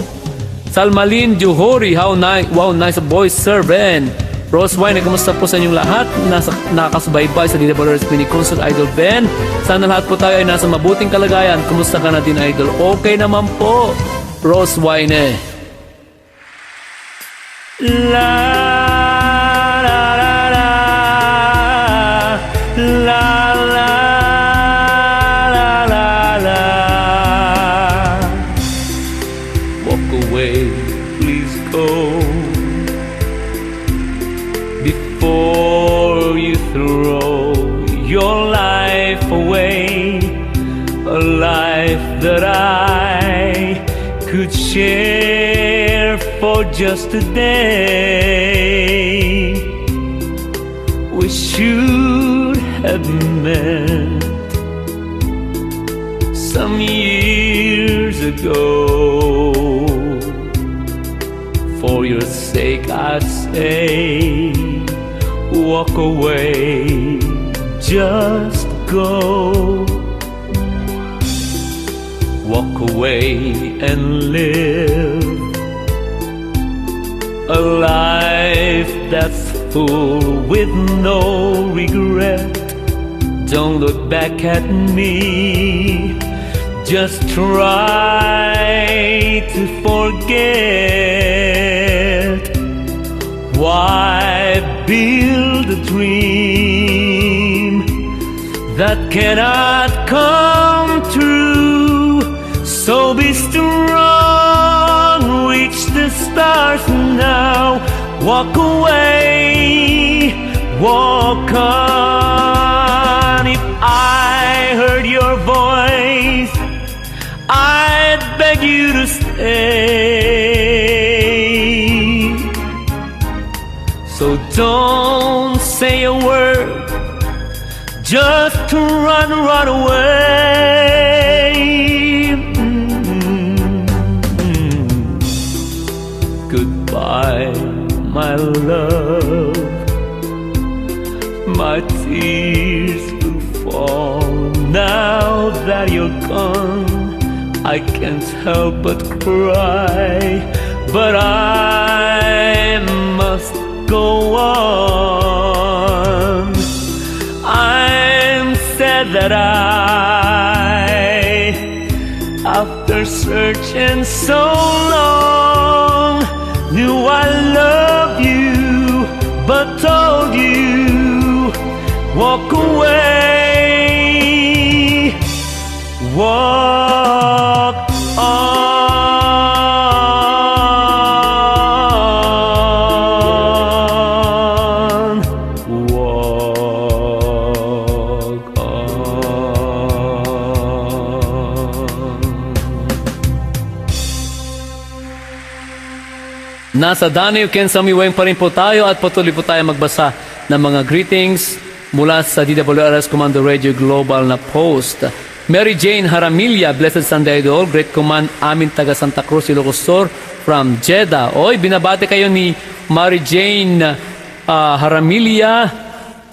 Salmalin Juhori, wow, nice voice, Sir Ben. Rose Wine, kumusta po sa inyong lahat? Nakakasubaybay sa DWRS Mini Concert, Idol Ben. Sana lahat po tayo ay nasa mabuting kalagayan. Kumusta ka na din, Idol? Okay naman po, Rose Wine. La la la la la la la la la. Walk away, please go before you throw your life away, a life that I could share for just a day. We should have met some years ago. For your sake I say, walk away, just go. Walk away and live a life that's full with no regret. Don't look back at me, just try to forget. Why build a dream that cannot come true? So be strong, reach the stars now. Walk away, walk on. If I heard your voice, I'd beg you to stay. So don't say a word, just run away. Goodbye, my love. My tears will fall now that you're gone. I can't help but cry, but I must go on. I'm sad that after searching so long, knew I loved you, but told you, walk away, walk on. Nasa Danio, Ken Samiweng pa rin po tayo at patuloy po tayo magbasa ng mga greetings mula sa DWRS Commando Radio Global na post. Mary Jane Haramilla, Blessed Sunday Idol, Great Command, amin taga Santa Cruz, Ilocos Sur, from Jeddah. Oy, binabati kayo ni Mary Jane Haramilla.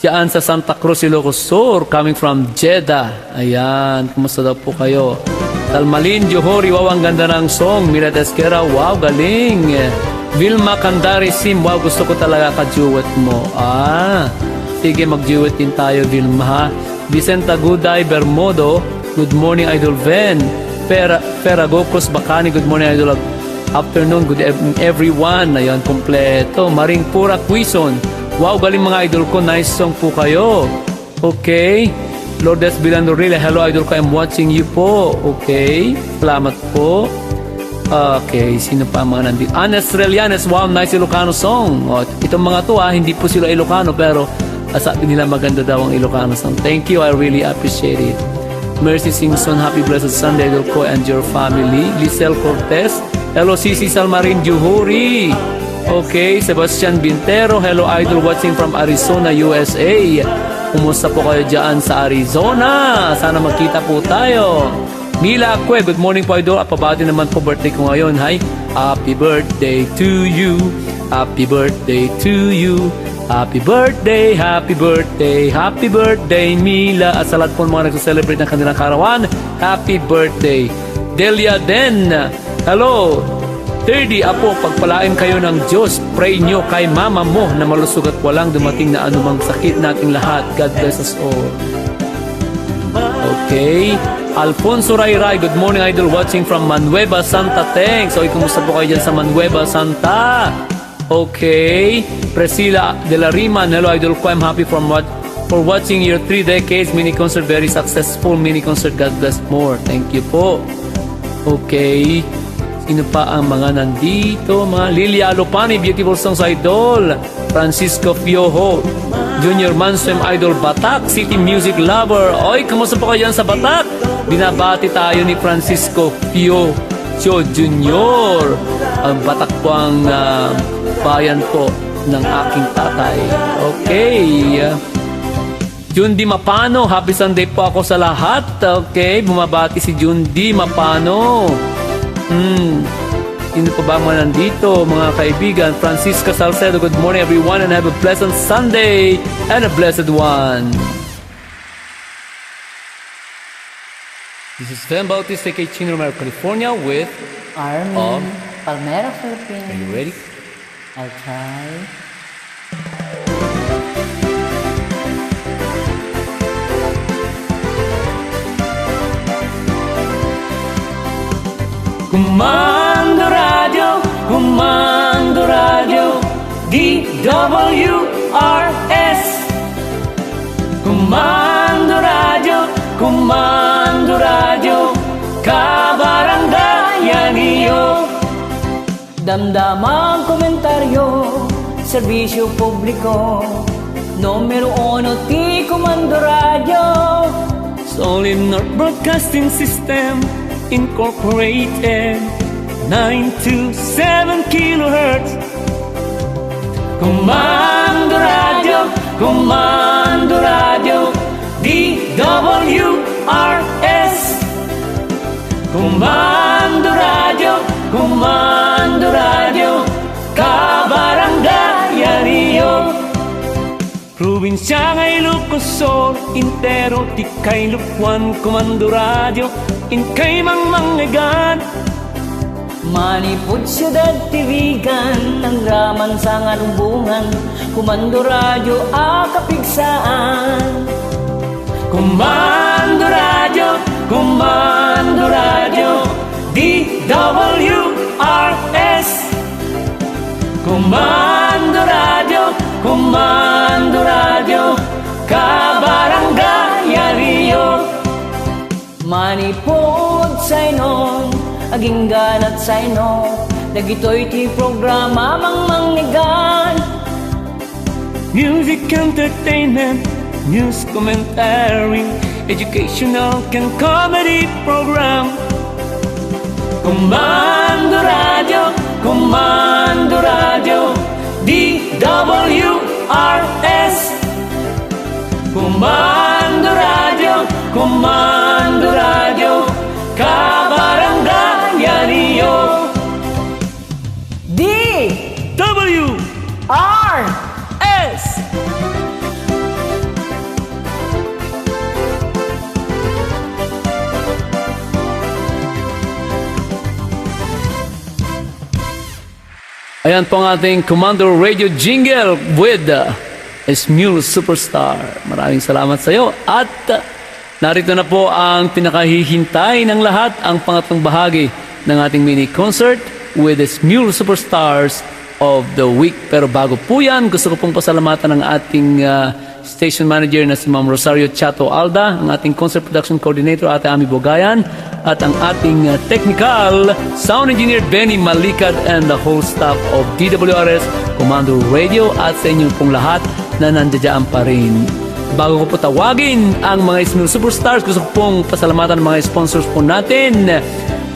diyan sa Santa Cruz, Ilocos Sur, coming from Jeddah. Ayan, kumusta daw po kayo? Talmalin, Johori, wow, ang ganda ng song. Mila Desquera, wow, galing. Vilma Candari Sim, wow, gusto ko talaga ka-duet mo. Sige, mag-duet din tayo, Vilma, ha? Vicenta Guday Bermodo, good morning, Idol Ven. Feragocos Bacani, good morning, Idol. Afternoon, good evening, everyone. Ayan, kompleto. Maring Pura Quizon, wow, galing mga idol ko. Nice song po kayo. Okay. Lourdes Bilandorilla, hello idol ko. I'm watching you po. Okay. Salamat po. Okay. Sino pa ang mga nandito? Anes Relianes, wow, nice Ilocano song. Itong mga to hindi po sila Ilocano pero sabi nila maganda daw ang Ilocano song. Thank you. I really appreciate it. Mercy Singson, happy blessed Sunday idol ko and your family. Lisel Cortez, hello Sisi Salmarin Juhuri. Okay, Sebastian Bintero, hello idol watching from Arizona, USA. Kumusta po kayo dyan sa Arizona? Sana magkita po tayo. Mila Akwe, good morning po idol. Pabati naman po birthday ko ngayon. Hi, happy birthday to you. Happy birthday to you. Happy birthday, happy birthday, happy birthday Mila. At sa lahat po mga nagsa-celebrate ng kanilang karawan, happy birthday. Delia Den, hello. 30, Apo, pagpalain kayo ng Diyos. Pray nyo kay mama mo na malusog at walang dumating na anumang sakit nating lahat. God bless us all. Okay. Alfonso Rayray, good morning idol watching from Manueva Santa. Thanks. Okay, kumusta po kayo dyan sa Manueva Santa? Okay. Priscilla de la Rima, hello idol ko. I'm happy for watching your 3 decades mini concert. Very successful mini concert. God bless more. Thank you po. Okay. Sino pa ang mga nandito? Mga Lilia Alopani, beautiful songs idol. Francisco Fioho, Junior Manswem idol, Batak City music lover. Oy, kumusta po kayo dyan sa Batak? Binabati tayo ni Francisco Fioho Junior. Ang Batak po ang bayan po ng aking tatay. Okay. Jundi Mapano, happy Sunday po ako sa lahat. Okay, bumabati si Jundi Mapano. Sino pa ba mga nandito, mga kaibigan? Francisca Salcedo, good morning everyone and have a pleasant Sunday and a blessed one. This is VHEN Bautista, Chino, Romero, California with Armin, Palmera, Are Philippines. you ready? I'll try. Comando radio, DWRS. Comando radio, kabarangayan iyo. Damdamang komentaryo, serbisyo publiko, numero 1 ti Comando Radio. Solid North Broadcasting System Incorporated, 927 kilohertz. Comando radio, DWRS. Comando radio, kabarangayan iyo. Probinsya ngay Ilocos Sur, intero ti kay Lukwan. Comando radio, in kay mangmangigan. Manipod siyudad tiwigan, ang raman sa ngalumbungan, Comando Radio akapigsaan. Comando radio, DWRS. Comando radio, kabarangayan iyo. Manipod sa inon, aging ganat sa ino, dagitoy ti programa mangmangigan. Music, entertainment, news, commentary, educational and comedy program. Comando radio, DWRS. Comando radio, kabarangayan iyo. DWRS. Ayan po ang ating Commander Radio Jingle with Smule Superstar. Maraming salamat sa iyo. At narito na po ang pinakahihintay ng lahat, ang pangatlong bahagi ng ating mini concert with the Smule Superstars of the Week. Pero bago po yan, gusto ko pong pasalamatan ng ating station manager na si Ma'am Rosario Chato Alda, ang ating concert production coordinator Ate Ami Bogayan, at ang ating technical sound engineer Benny Malikad, and the whole staff of DWRS Commando Radio, at sa inyong pong lahat na nandiyan pa rin. Bago ko po tawagin ang mga Smule Superstars, gusto ko pong pasalamatan ng mga sponsors po natin.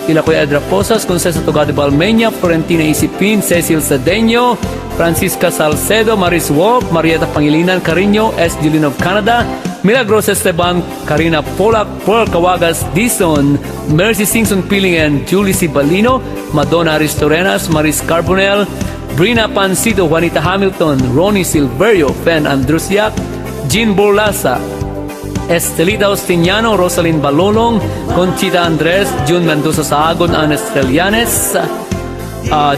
Kila Kuya Edra Posas, Concesa Togade Balmenia, Florentina Isipin, Cecil Cedeño, Francisca Salcedo, Maris Wolf, Marieta Pangilinan Carino, S. Julin of Canada, Milagros Esteban, Karina Polak, Pearl Cawagas Dison, Mercy Singson Piling and Julie Cibalino, Madonna Aristorenas, Maris Carbonell, Brina Pancito, Juanita Hamilton, Ronnie Silverio, Fen Andrusiak, Jean Borlasa, Estelita Ostiniano, Rosalyn Balolong, Conchita Andres, June Mendoza Saagon, Ana Estrelianes,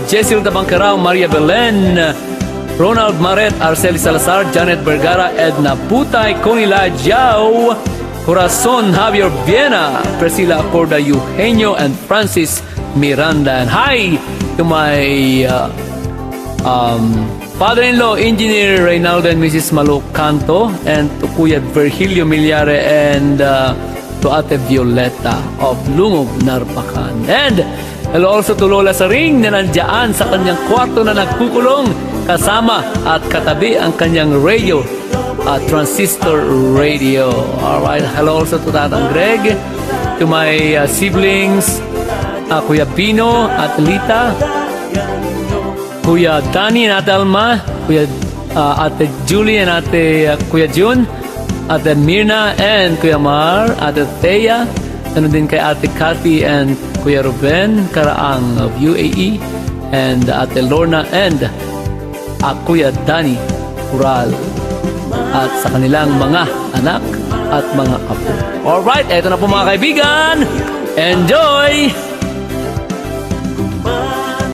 Jessel Tabancarao, Maria Belen, Ronald Maret, Arceli Salazar, Janet Vergara, Edna Putay, Conila Jiao, Corazon Javier Viena, Priscilla Acorda Eugenio, and Francis Miranda. And hi to my father-in-law, Engineer Reynaldo and Mrs. Malo Canto, and to Kuya Virgilio Milyare, and to Ate Violeta of Lungog, Narpacan. And hello also to Lola Saring na nandiyan sa kanyang kwarto na nagkukulong, kasama at katabi ang kanyang radio, transistor radio. Alright, hello also to Tatang Greg, to my siblings, Kuya Pino at Lita, Kuya Dani and Ate Alma, Kuya Ate Julie and Ate Kuya Jun, Ate Mirna and Kuya Mar, Ate Thea, ano din kay Ate Cathy and Kuya Ruben Karaang of UAE, and Ate Lorna and Kuya Dani Ural, at sa kanilang mga anak at mga apo. Alright, eto na po mga kaibigan. Enjoy!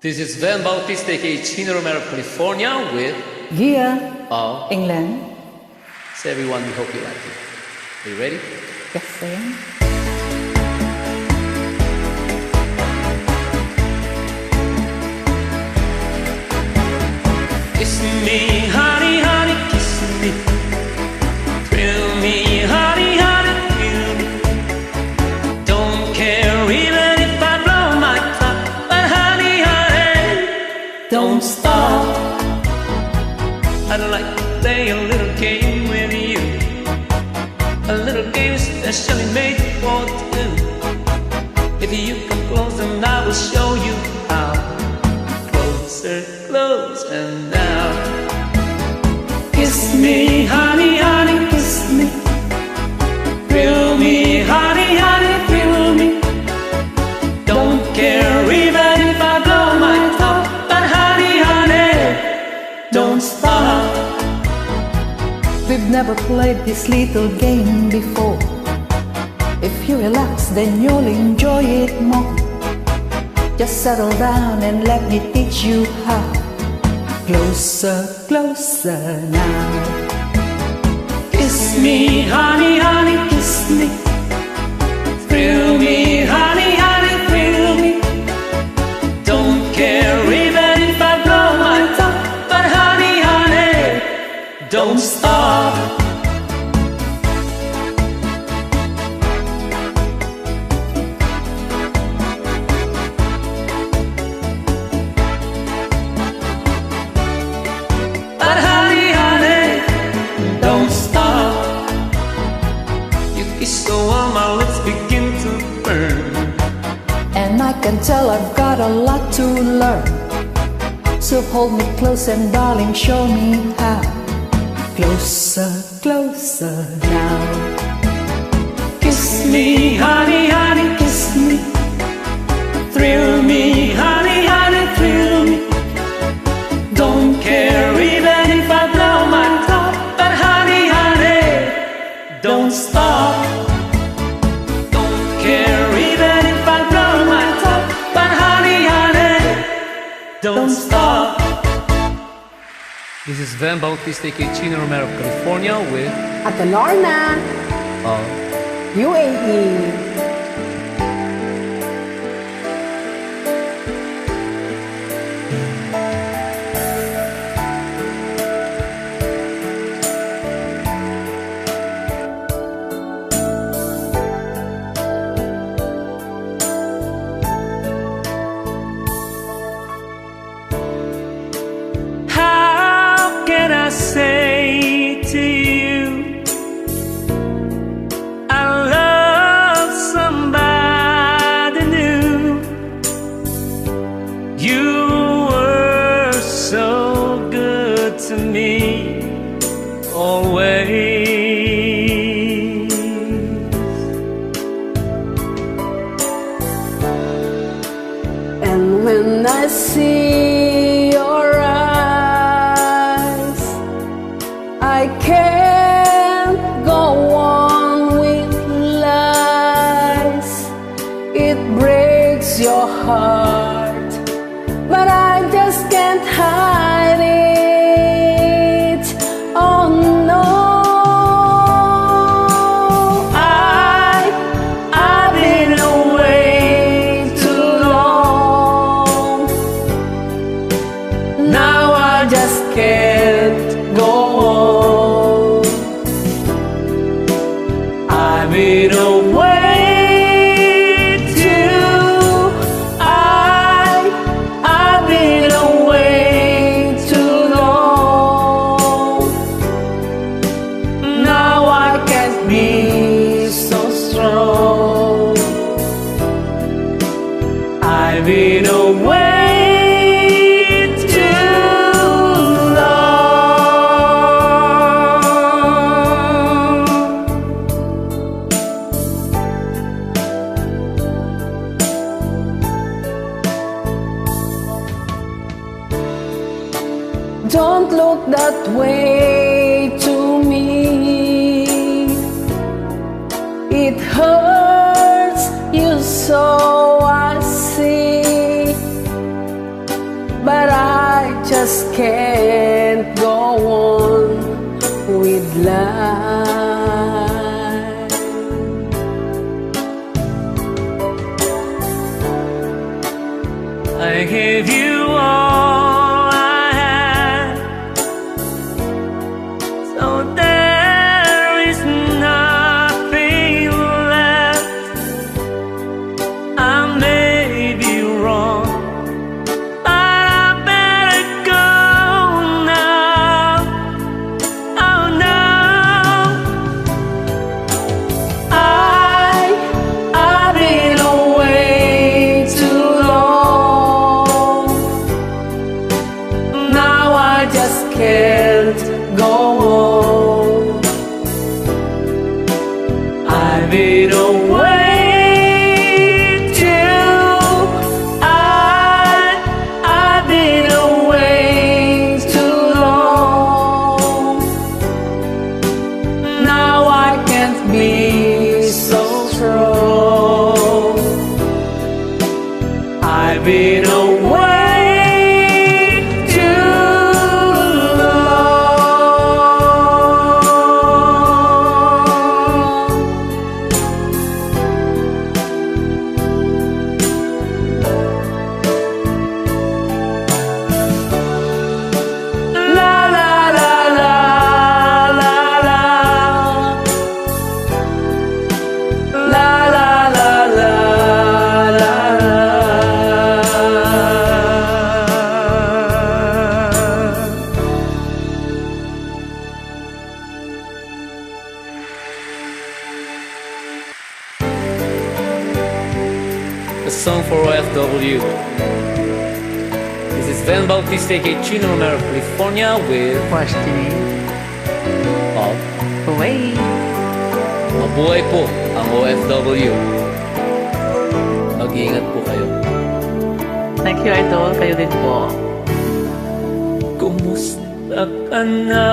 This is VHEN Bautista, aka Chino, Romero, California, with Gia, England. So everyone, we hope you like it. Are you ready? Yes, I am. Kiss me, honey, honey, kiss me. Thrill me, honey, honey, thrill me. Don't care even if I blow my top, but honey, honey, don't stop. I'd like to play a little game with you, a little game especially made for two. If you come close, then I will show you how. Closer, close, and now. Kiss me, honey, honey, kiss me. Thrill me, honey, honey, thrill me. Don't care even if I blow my top, but honey, honey, don't stop. We've never played this little game before. If you relax, then you'll enjoy it more. Just settle down and let me teach you how. Closer, closer now. Kiss me, honey, honey, kiss me. Thrill me, honey, honey, thrill me. Don't care even if I blow my top, but honey, honey, don't stop. But honey, honey, don't stop. You kiss so warm, my lips begin to burn. And I can tell I've got a lot to learn. So hold me close and darling, show me how. Closer, closer now. Kiss me, honey, honey, kiss me. Thrill me, honey, honey, thrill me. Don't care even if I blow my top, but honey, honey, don't stop. Don't care even if I blow my top, but honey, honey, don't stop. This is VHEN Bautista kay Chino, Romero of California with At Lorna, UAE. How can I say to you I love somebody new? You were so good to me always. And when I see your eyes, I can't go on with lies. It breaks your heart, but I just can't hide it. Oh no, I've been away too long. Now I just can't go on. I've been away too. I've been away too long. Now I can't be so strong. I've been away too long. Don't look that way to me. It hurts you so, I see. But I just can't go on with life. I gave you all I had, so there is nothing left. I may be wrong, but I better go now. Oh no, I've been away too long. Now I just can't go on. I've been away too. I've been away too long. Now I can't be so strong. I've been away too long. La la la la la la. La la la la la la. a song for OFW. This is VHEN Bautista kay Chino, Romero of California with Question away. Mabuhay po ang OFW. Mag-iingat po kayo. Thank you, Idol. Kayo din po. Kumusta ka na?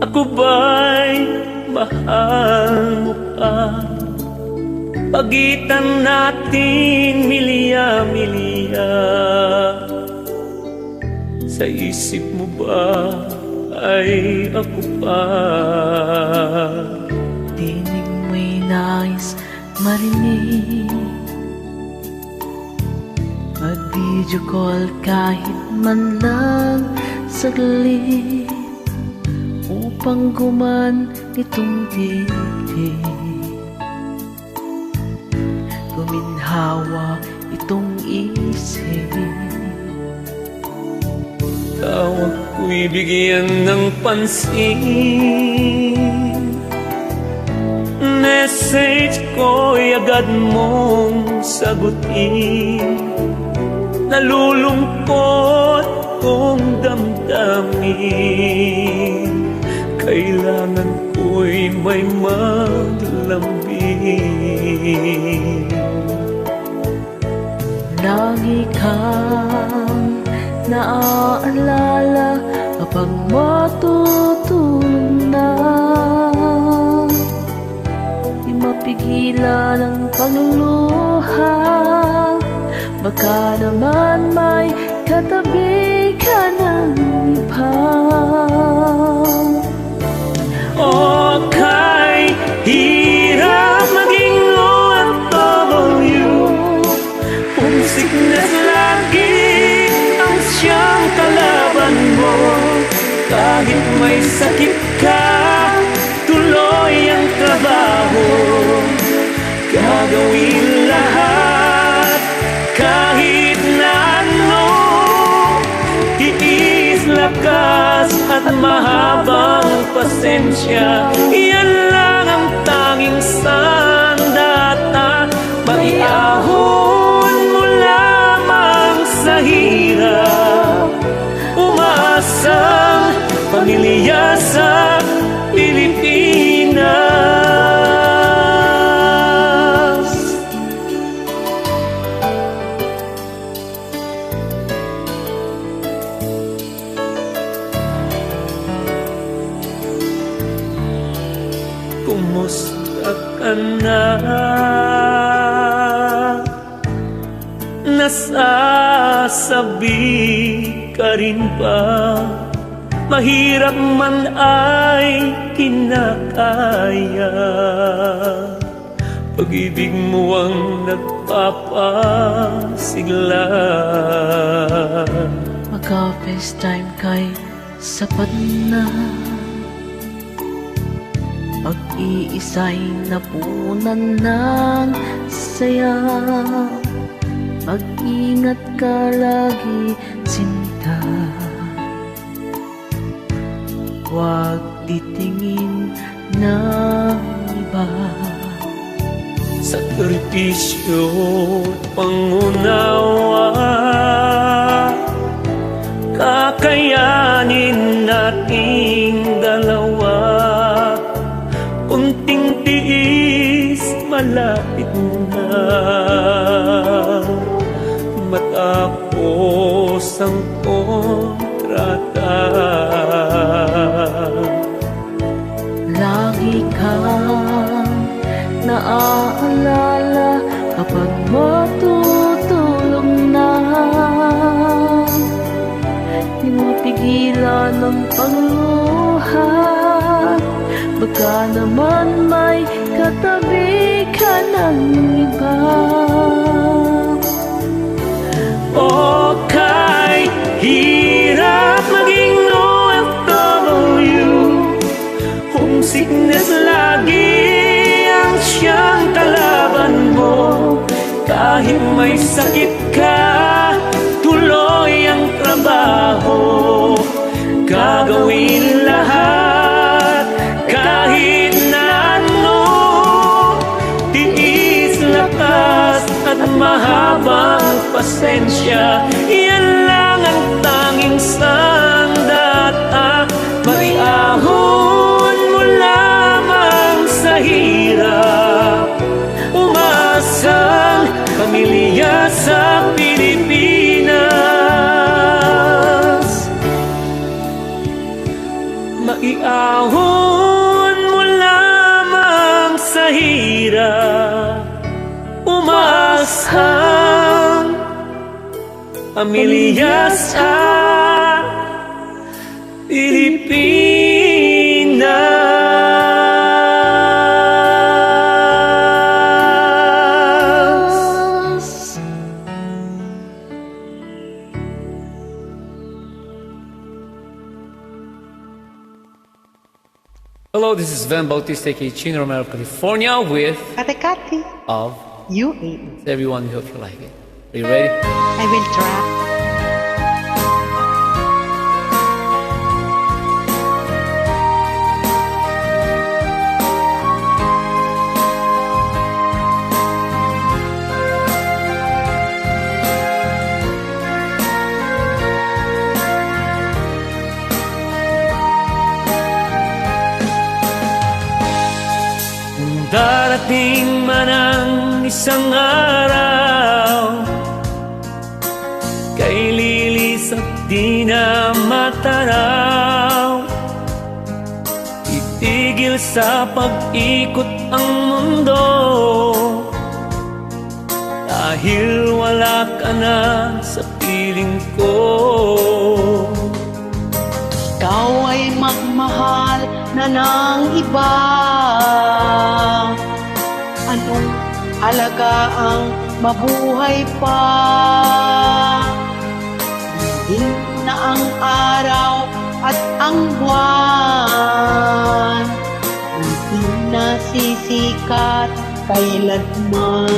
Ako ba'y mahal mo pa? Pagitan natin milya-milya, Sa isip mo ba ay ako pa? Tinig mo'y nais marinig, mag-video call kahit man lang saglit, upang guman itong dibdib, guminhawa itong isip. Tawag ko'y bigyan ng pansin, message ko'y agad mong sagutin. Nalulungkot kong damdamin, kailangan ko'y may maglambing. Lagi kang naaalala kapag matutulog na, di mapigilan ang pagluluha. Baka naman may katabi ka ng iba. Okay, hirap maging OFW, homesickness lagi ang siyang kalaban mo. Kahit may sakit ka, tuloy ang trabaho, gagawin lahat kahit na ano. Tiis, lakas at mahabang pasensya, yan lang ang tanging sandata. Maiahon mo lamang sa hirap, umaasang pamilya sa Pilipinas. Kumusta ka na? Nasasabi ka rin ba? Mahirap man ay kinakaya, pag-ibig mo ang nagpapasigla. Magka-FaceTime kay sapat na, pag-iisa'y napunan ng saya. Mag-ingat ka lagi, sinta, huwag titingin ng iba. Sakripisyo at pangunawa, kakayanin nating dalawa. Unting tiis, malapit na matapos ang kontrata. Lagi kang naaalala kapag matutulog na, di mapigilan ang pagluha. Baka naman may katabi ka ng iba. Okay, hirap maging OFW, homesickness lagi ang siyang kalaban mo. Kahit may sakit ka, tuloy ang trabaho, gagawin lahat kahit na ano. Tiis, lakas at mahabang pasensya, yan lang ang tanging sandata. Maiahon mo lamang sa hirap, umaasang pamilya sa Pilipinas. Maiahon mo lamang sa hirap, umaasang pamilya sa Pilipinas. Hello, this is VHEN Bautista, aka Chino, Romero, California, with Katekati, of you eat. everyone. We hope you like it. Are you ready? I will try. Darating man ang isang araw, kay lilis at di na matanaw, itigil sa pag-ikot ang mundo, dahil wala ka na sa piling ko. Ikaw ay magmahal na ng iba. Anong halaga ang mabuhay pa? Hindi na ang araw at ang buwan, hindi na sisikat kailanman.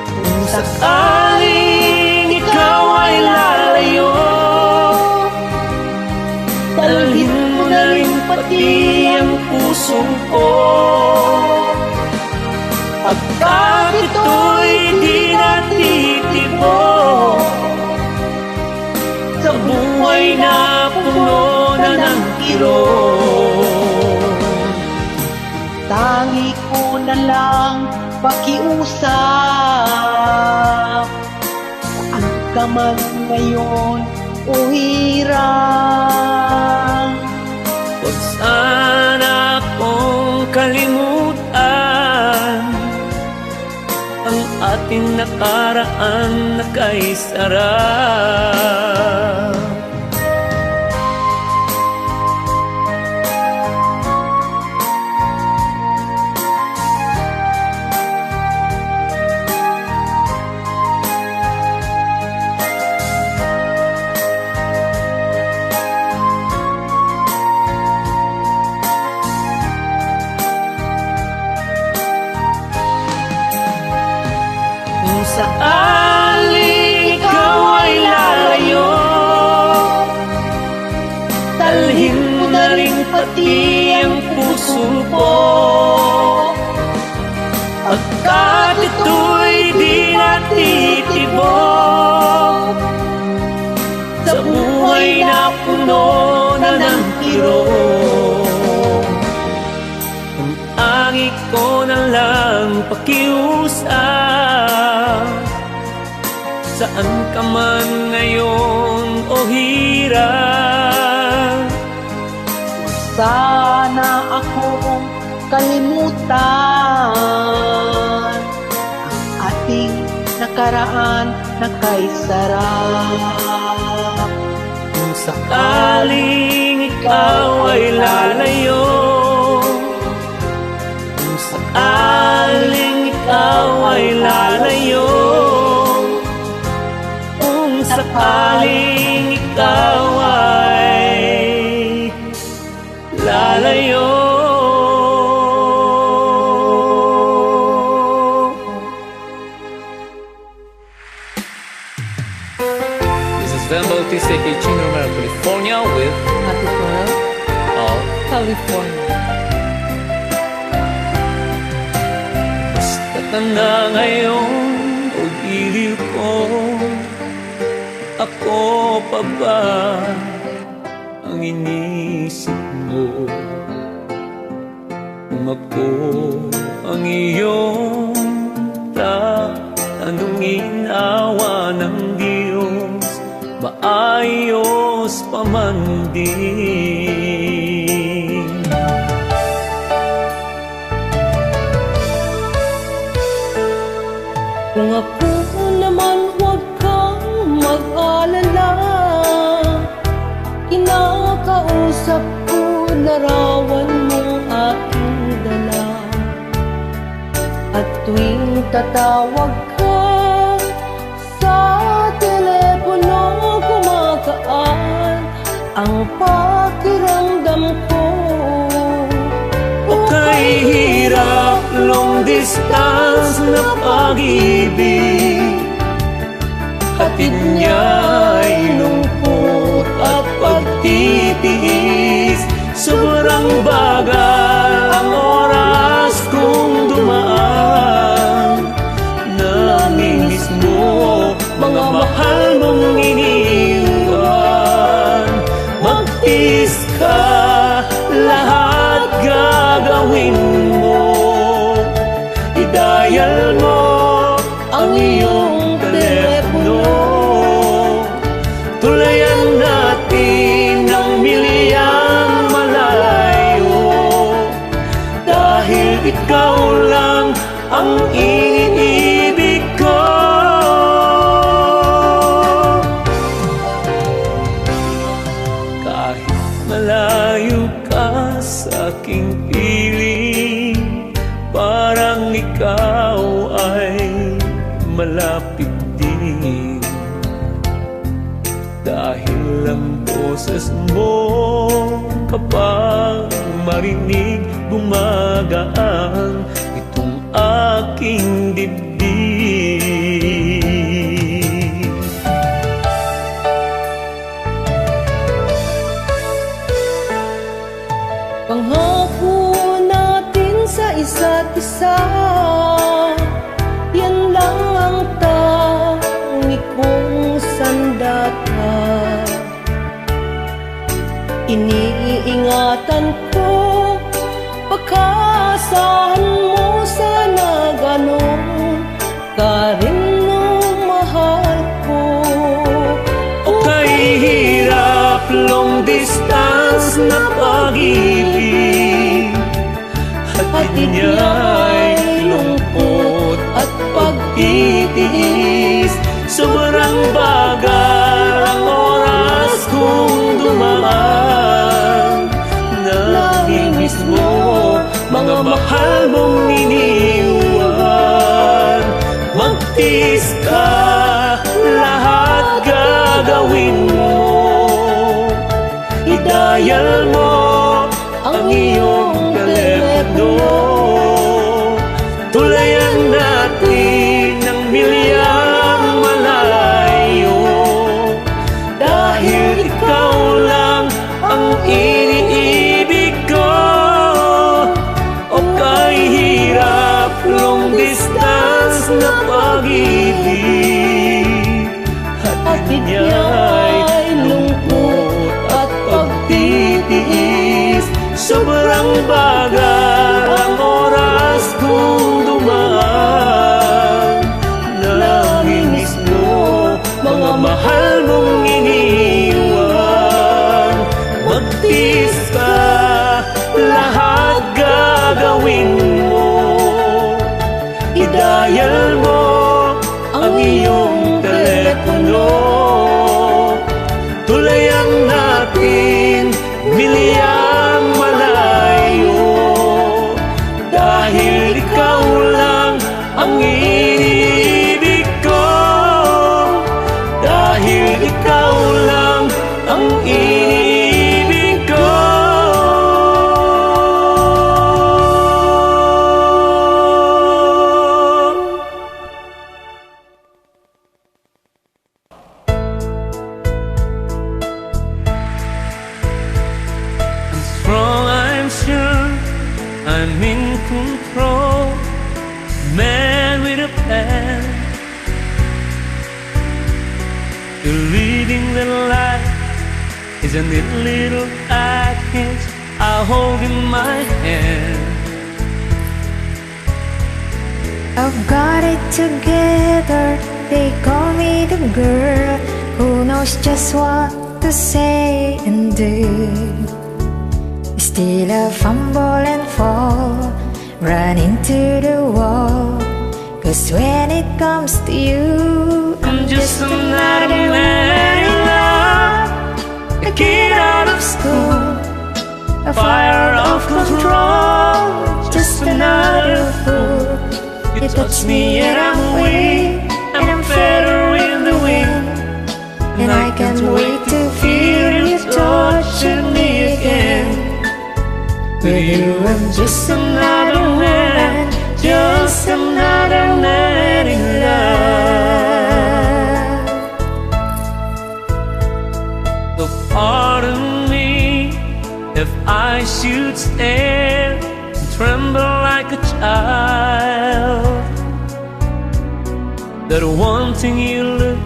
Kung Sakaling ikaw ay lalayo, dalhin mo na rin pati ang puso ko. Pagkat ito'y di natitibok sa buhay na puno na ng kirot, tangi ko na lang pakiusap, saan ka man ngayon o hirap. huwag sana akong kalimutan ang ating nakaraan na kay sarap. Saaling ikaw ay lalayo, dalhin mo na rin pati ang puso ko. Pagkat ito'y di natitibok sa buhay na puno na ng kirot, ang angi ko na lang pakiusap, saan ka man ngayon o hirap. Sana akong kalimutan ang ating nakaraan na kay sarap. Kung sakaling ikaw ay lalayo, kung sakaling ikaw ay lalayo, kung sakaling ikaw ay lalayo. This is VHEN Bautista, aka Chino, Romero, California, with of California. basta ka na ngayon o giliw ko, ako pa ba ang inisip mo? Kung ako ang iyong tatanungin, awa ng Diyos, maayos pa man din. Kung ako naman huwag kang mag-alala, sa punarawan mong aking dala. At tuwing tatawag ka sa telepono, kumakaan ang pakiramdam ko. O kahirap, long distance na pag-ibig, hatid niya'y lungkot at pagtitiis. Sobrang bagal ang oras kong dumaan. Namimiss mo mga mahal mong iniwan. Magtiis ka, lahat gagawin mo. I-dial mo ang iyong telepono. Tulayan natin ng milyang malayo, dahil ikaw lang ang iniibig ko. Kahit malayo ka sa aking piling, parang ikaw ay malapit din. Dahil ang boses mo kapag marinig, gumagaan itong aking dibdib. Pangako natin sa isa't isa, yan lang ang tangi kong sandata. Iniingatan ko, pagkasahan mo, sana ganun ka rin nung mahal ko. O kahirap, long distance na pag-ibig, hatid niya'y lungkot at pagtitiis. Sobrang bagal ang oras kong dumaan. Namimiss mo mga mahal mong iniwan. Magtiis ka, lahat gagawin mo. I-dial mo ang iyong telepono. Tulayan natin ng milyang malayo, dahil ikaw lang ang iniibig ko. O kahirap, long distance na pag-ibig, hatid niya'y lungkot at pagtitiis. Sobrang bagal ang oras kong dumaan. Namimiss mo mga mahal mong iniwan. Magtiis ka, lahat gagawin mo. I-dial mo ang iyong telepono. Tulayan natin milyang malayo, dahil ikaw lang ang iniibig ko. Dahil ikaw lang ang iniibig ko. I'm strong, I'm sure, I'm in control, man with a plan. You're leading the light, isn't it, little package I hold in my hand? I've got it together, they call me the girl who knows just what to say and do. Still I fumble and fall, run into the wall, 'cause when it comes to you, I'm just another man in love, a kid out of school, touch me and I'm weak, and I'm feather in the wind, and I can't wait to feel you touching me again. With you I'm just another man, just another man in love. So pardon me if I should stand and tremble like a child, that wanting you look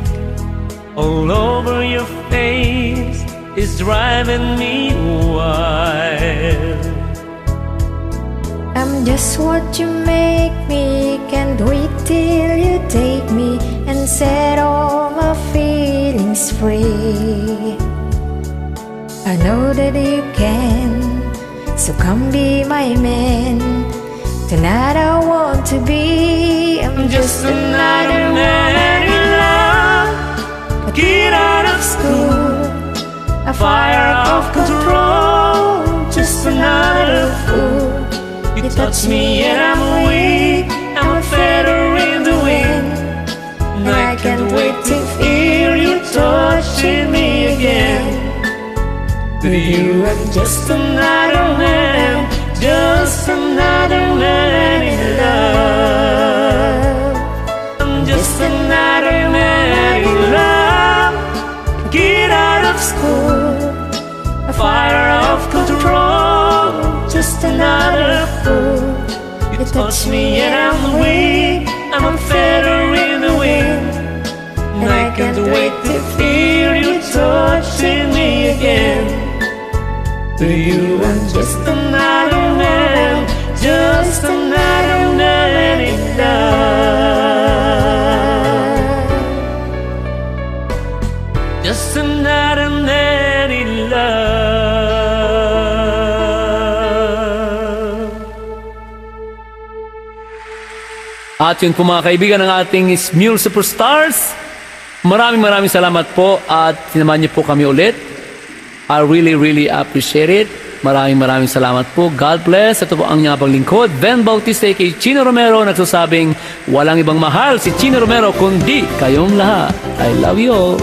all over your face is driving me wild. I'm just what you make me, can't wait till you take me and set all my feelings free. I know that you can, so come be my man. Tonight I want to be, I'm just another man in love. A kid out of school, a fire of control, just another fool. You touch me and I'm weak, I'm a feather in the wind, and I can't wait to feel you touching me again. With you I'm just another man, just another man in love. I'm just another man in love. Get out of school, a fire of control, just another fool. You touch me and I'm weak, I'm a feather in the wind, and I can't wait to feel you touching me again. To you I'm just another man, just another man in love. Just another man in love. At yun po mga kaibigan ng ating Smule Superstars. Maraming salamat po at sinamahan niyo po kami ulit. I really appreciate it. Maraming salamat po. God bless. Ito po ang inyong paglingkod, VHEN Bautista kay Chino Romero, nagsasabing walang ibang mahal si Chino Romero kundi kayong lahat. I love you all.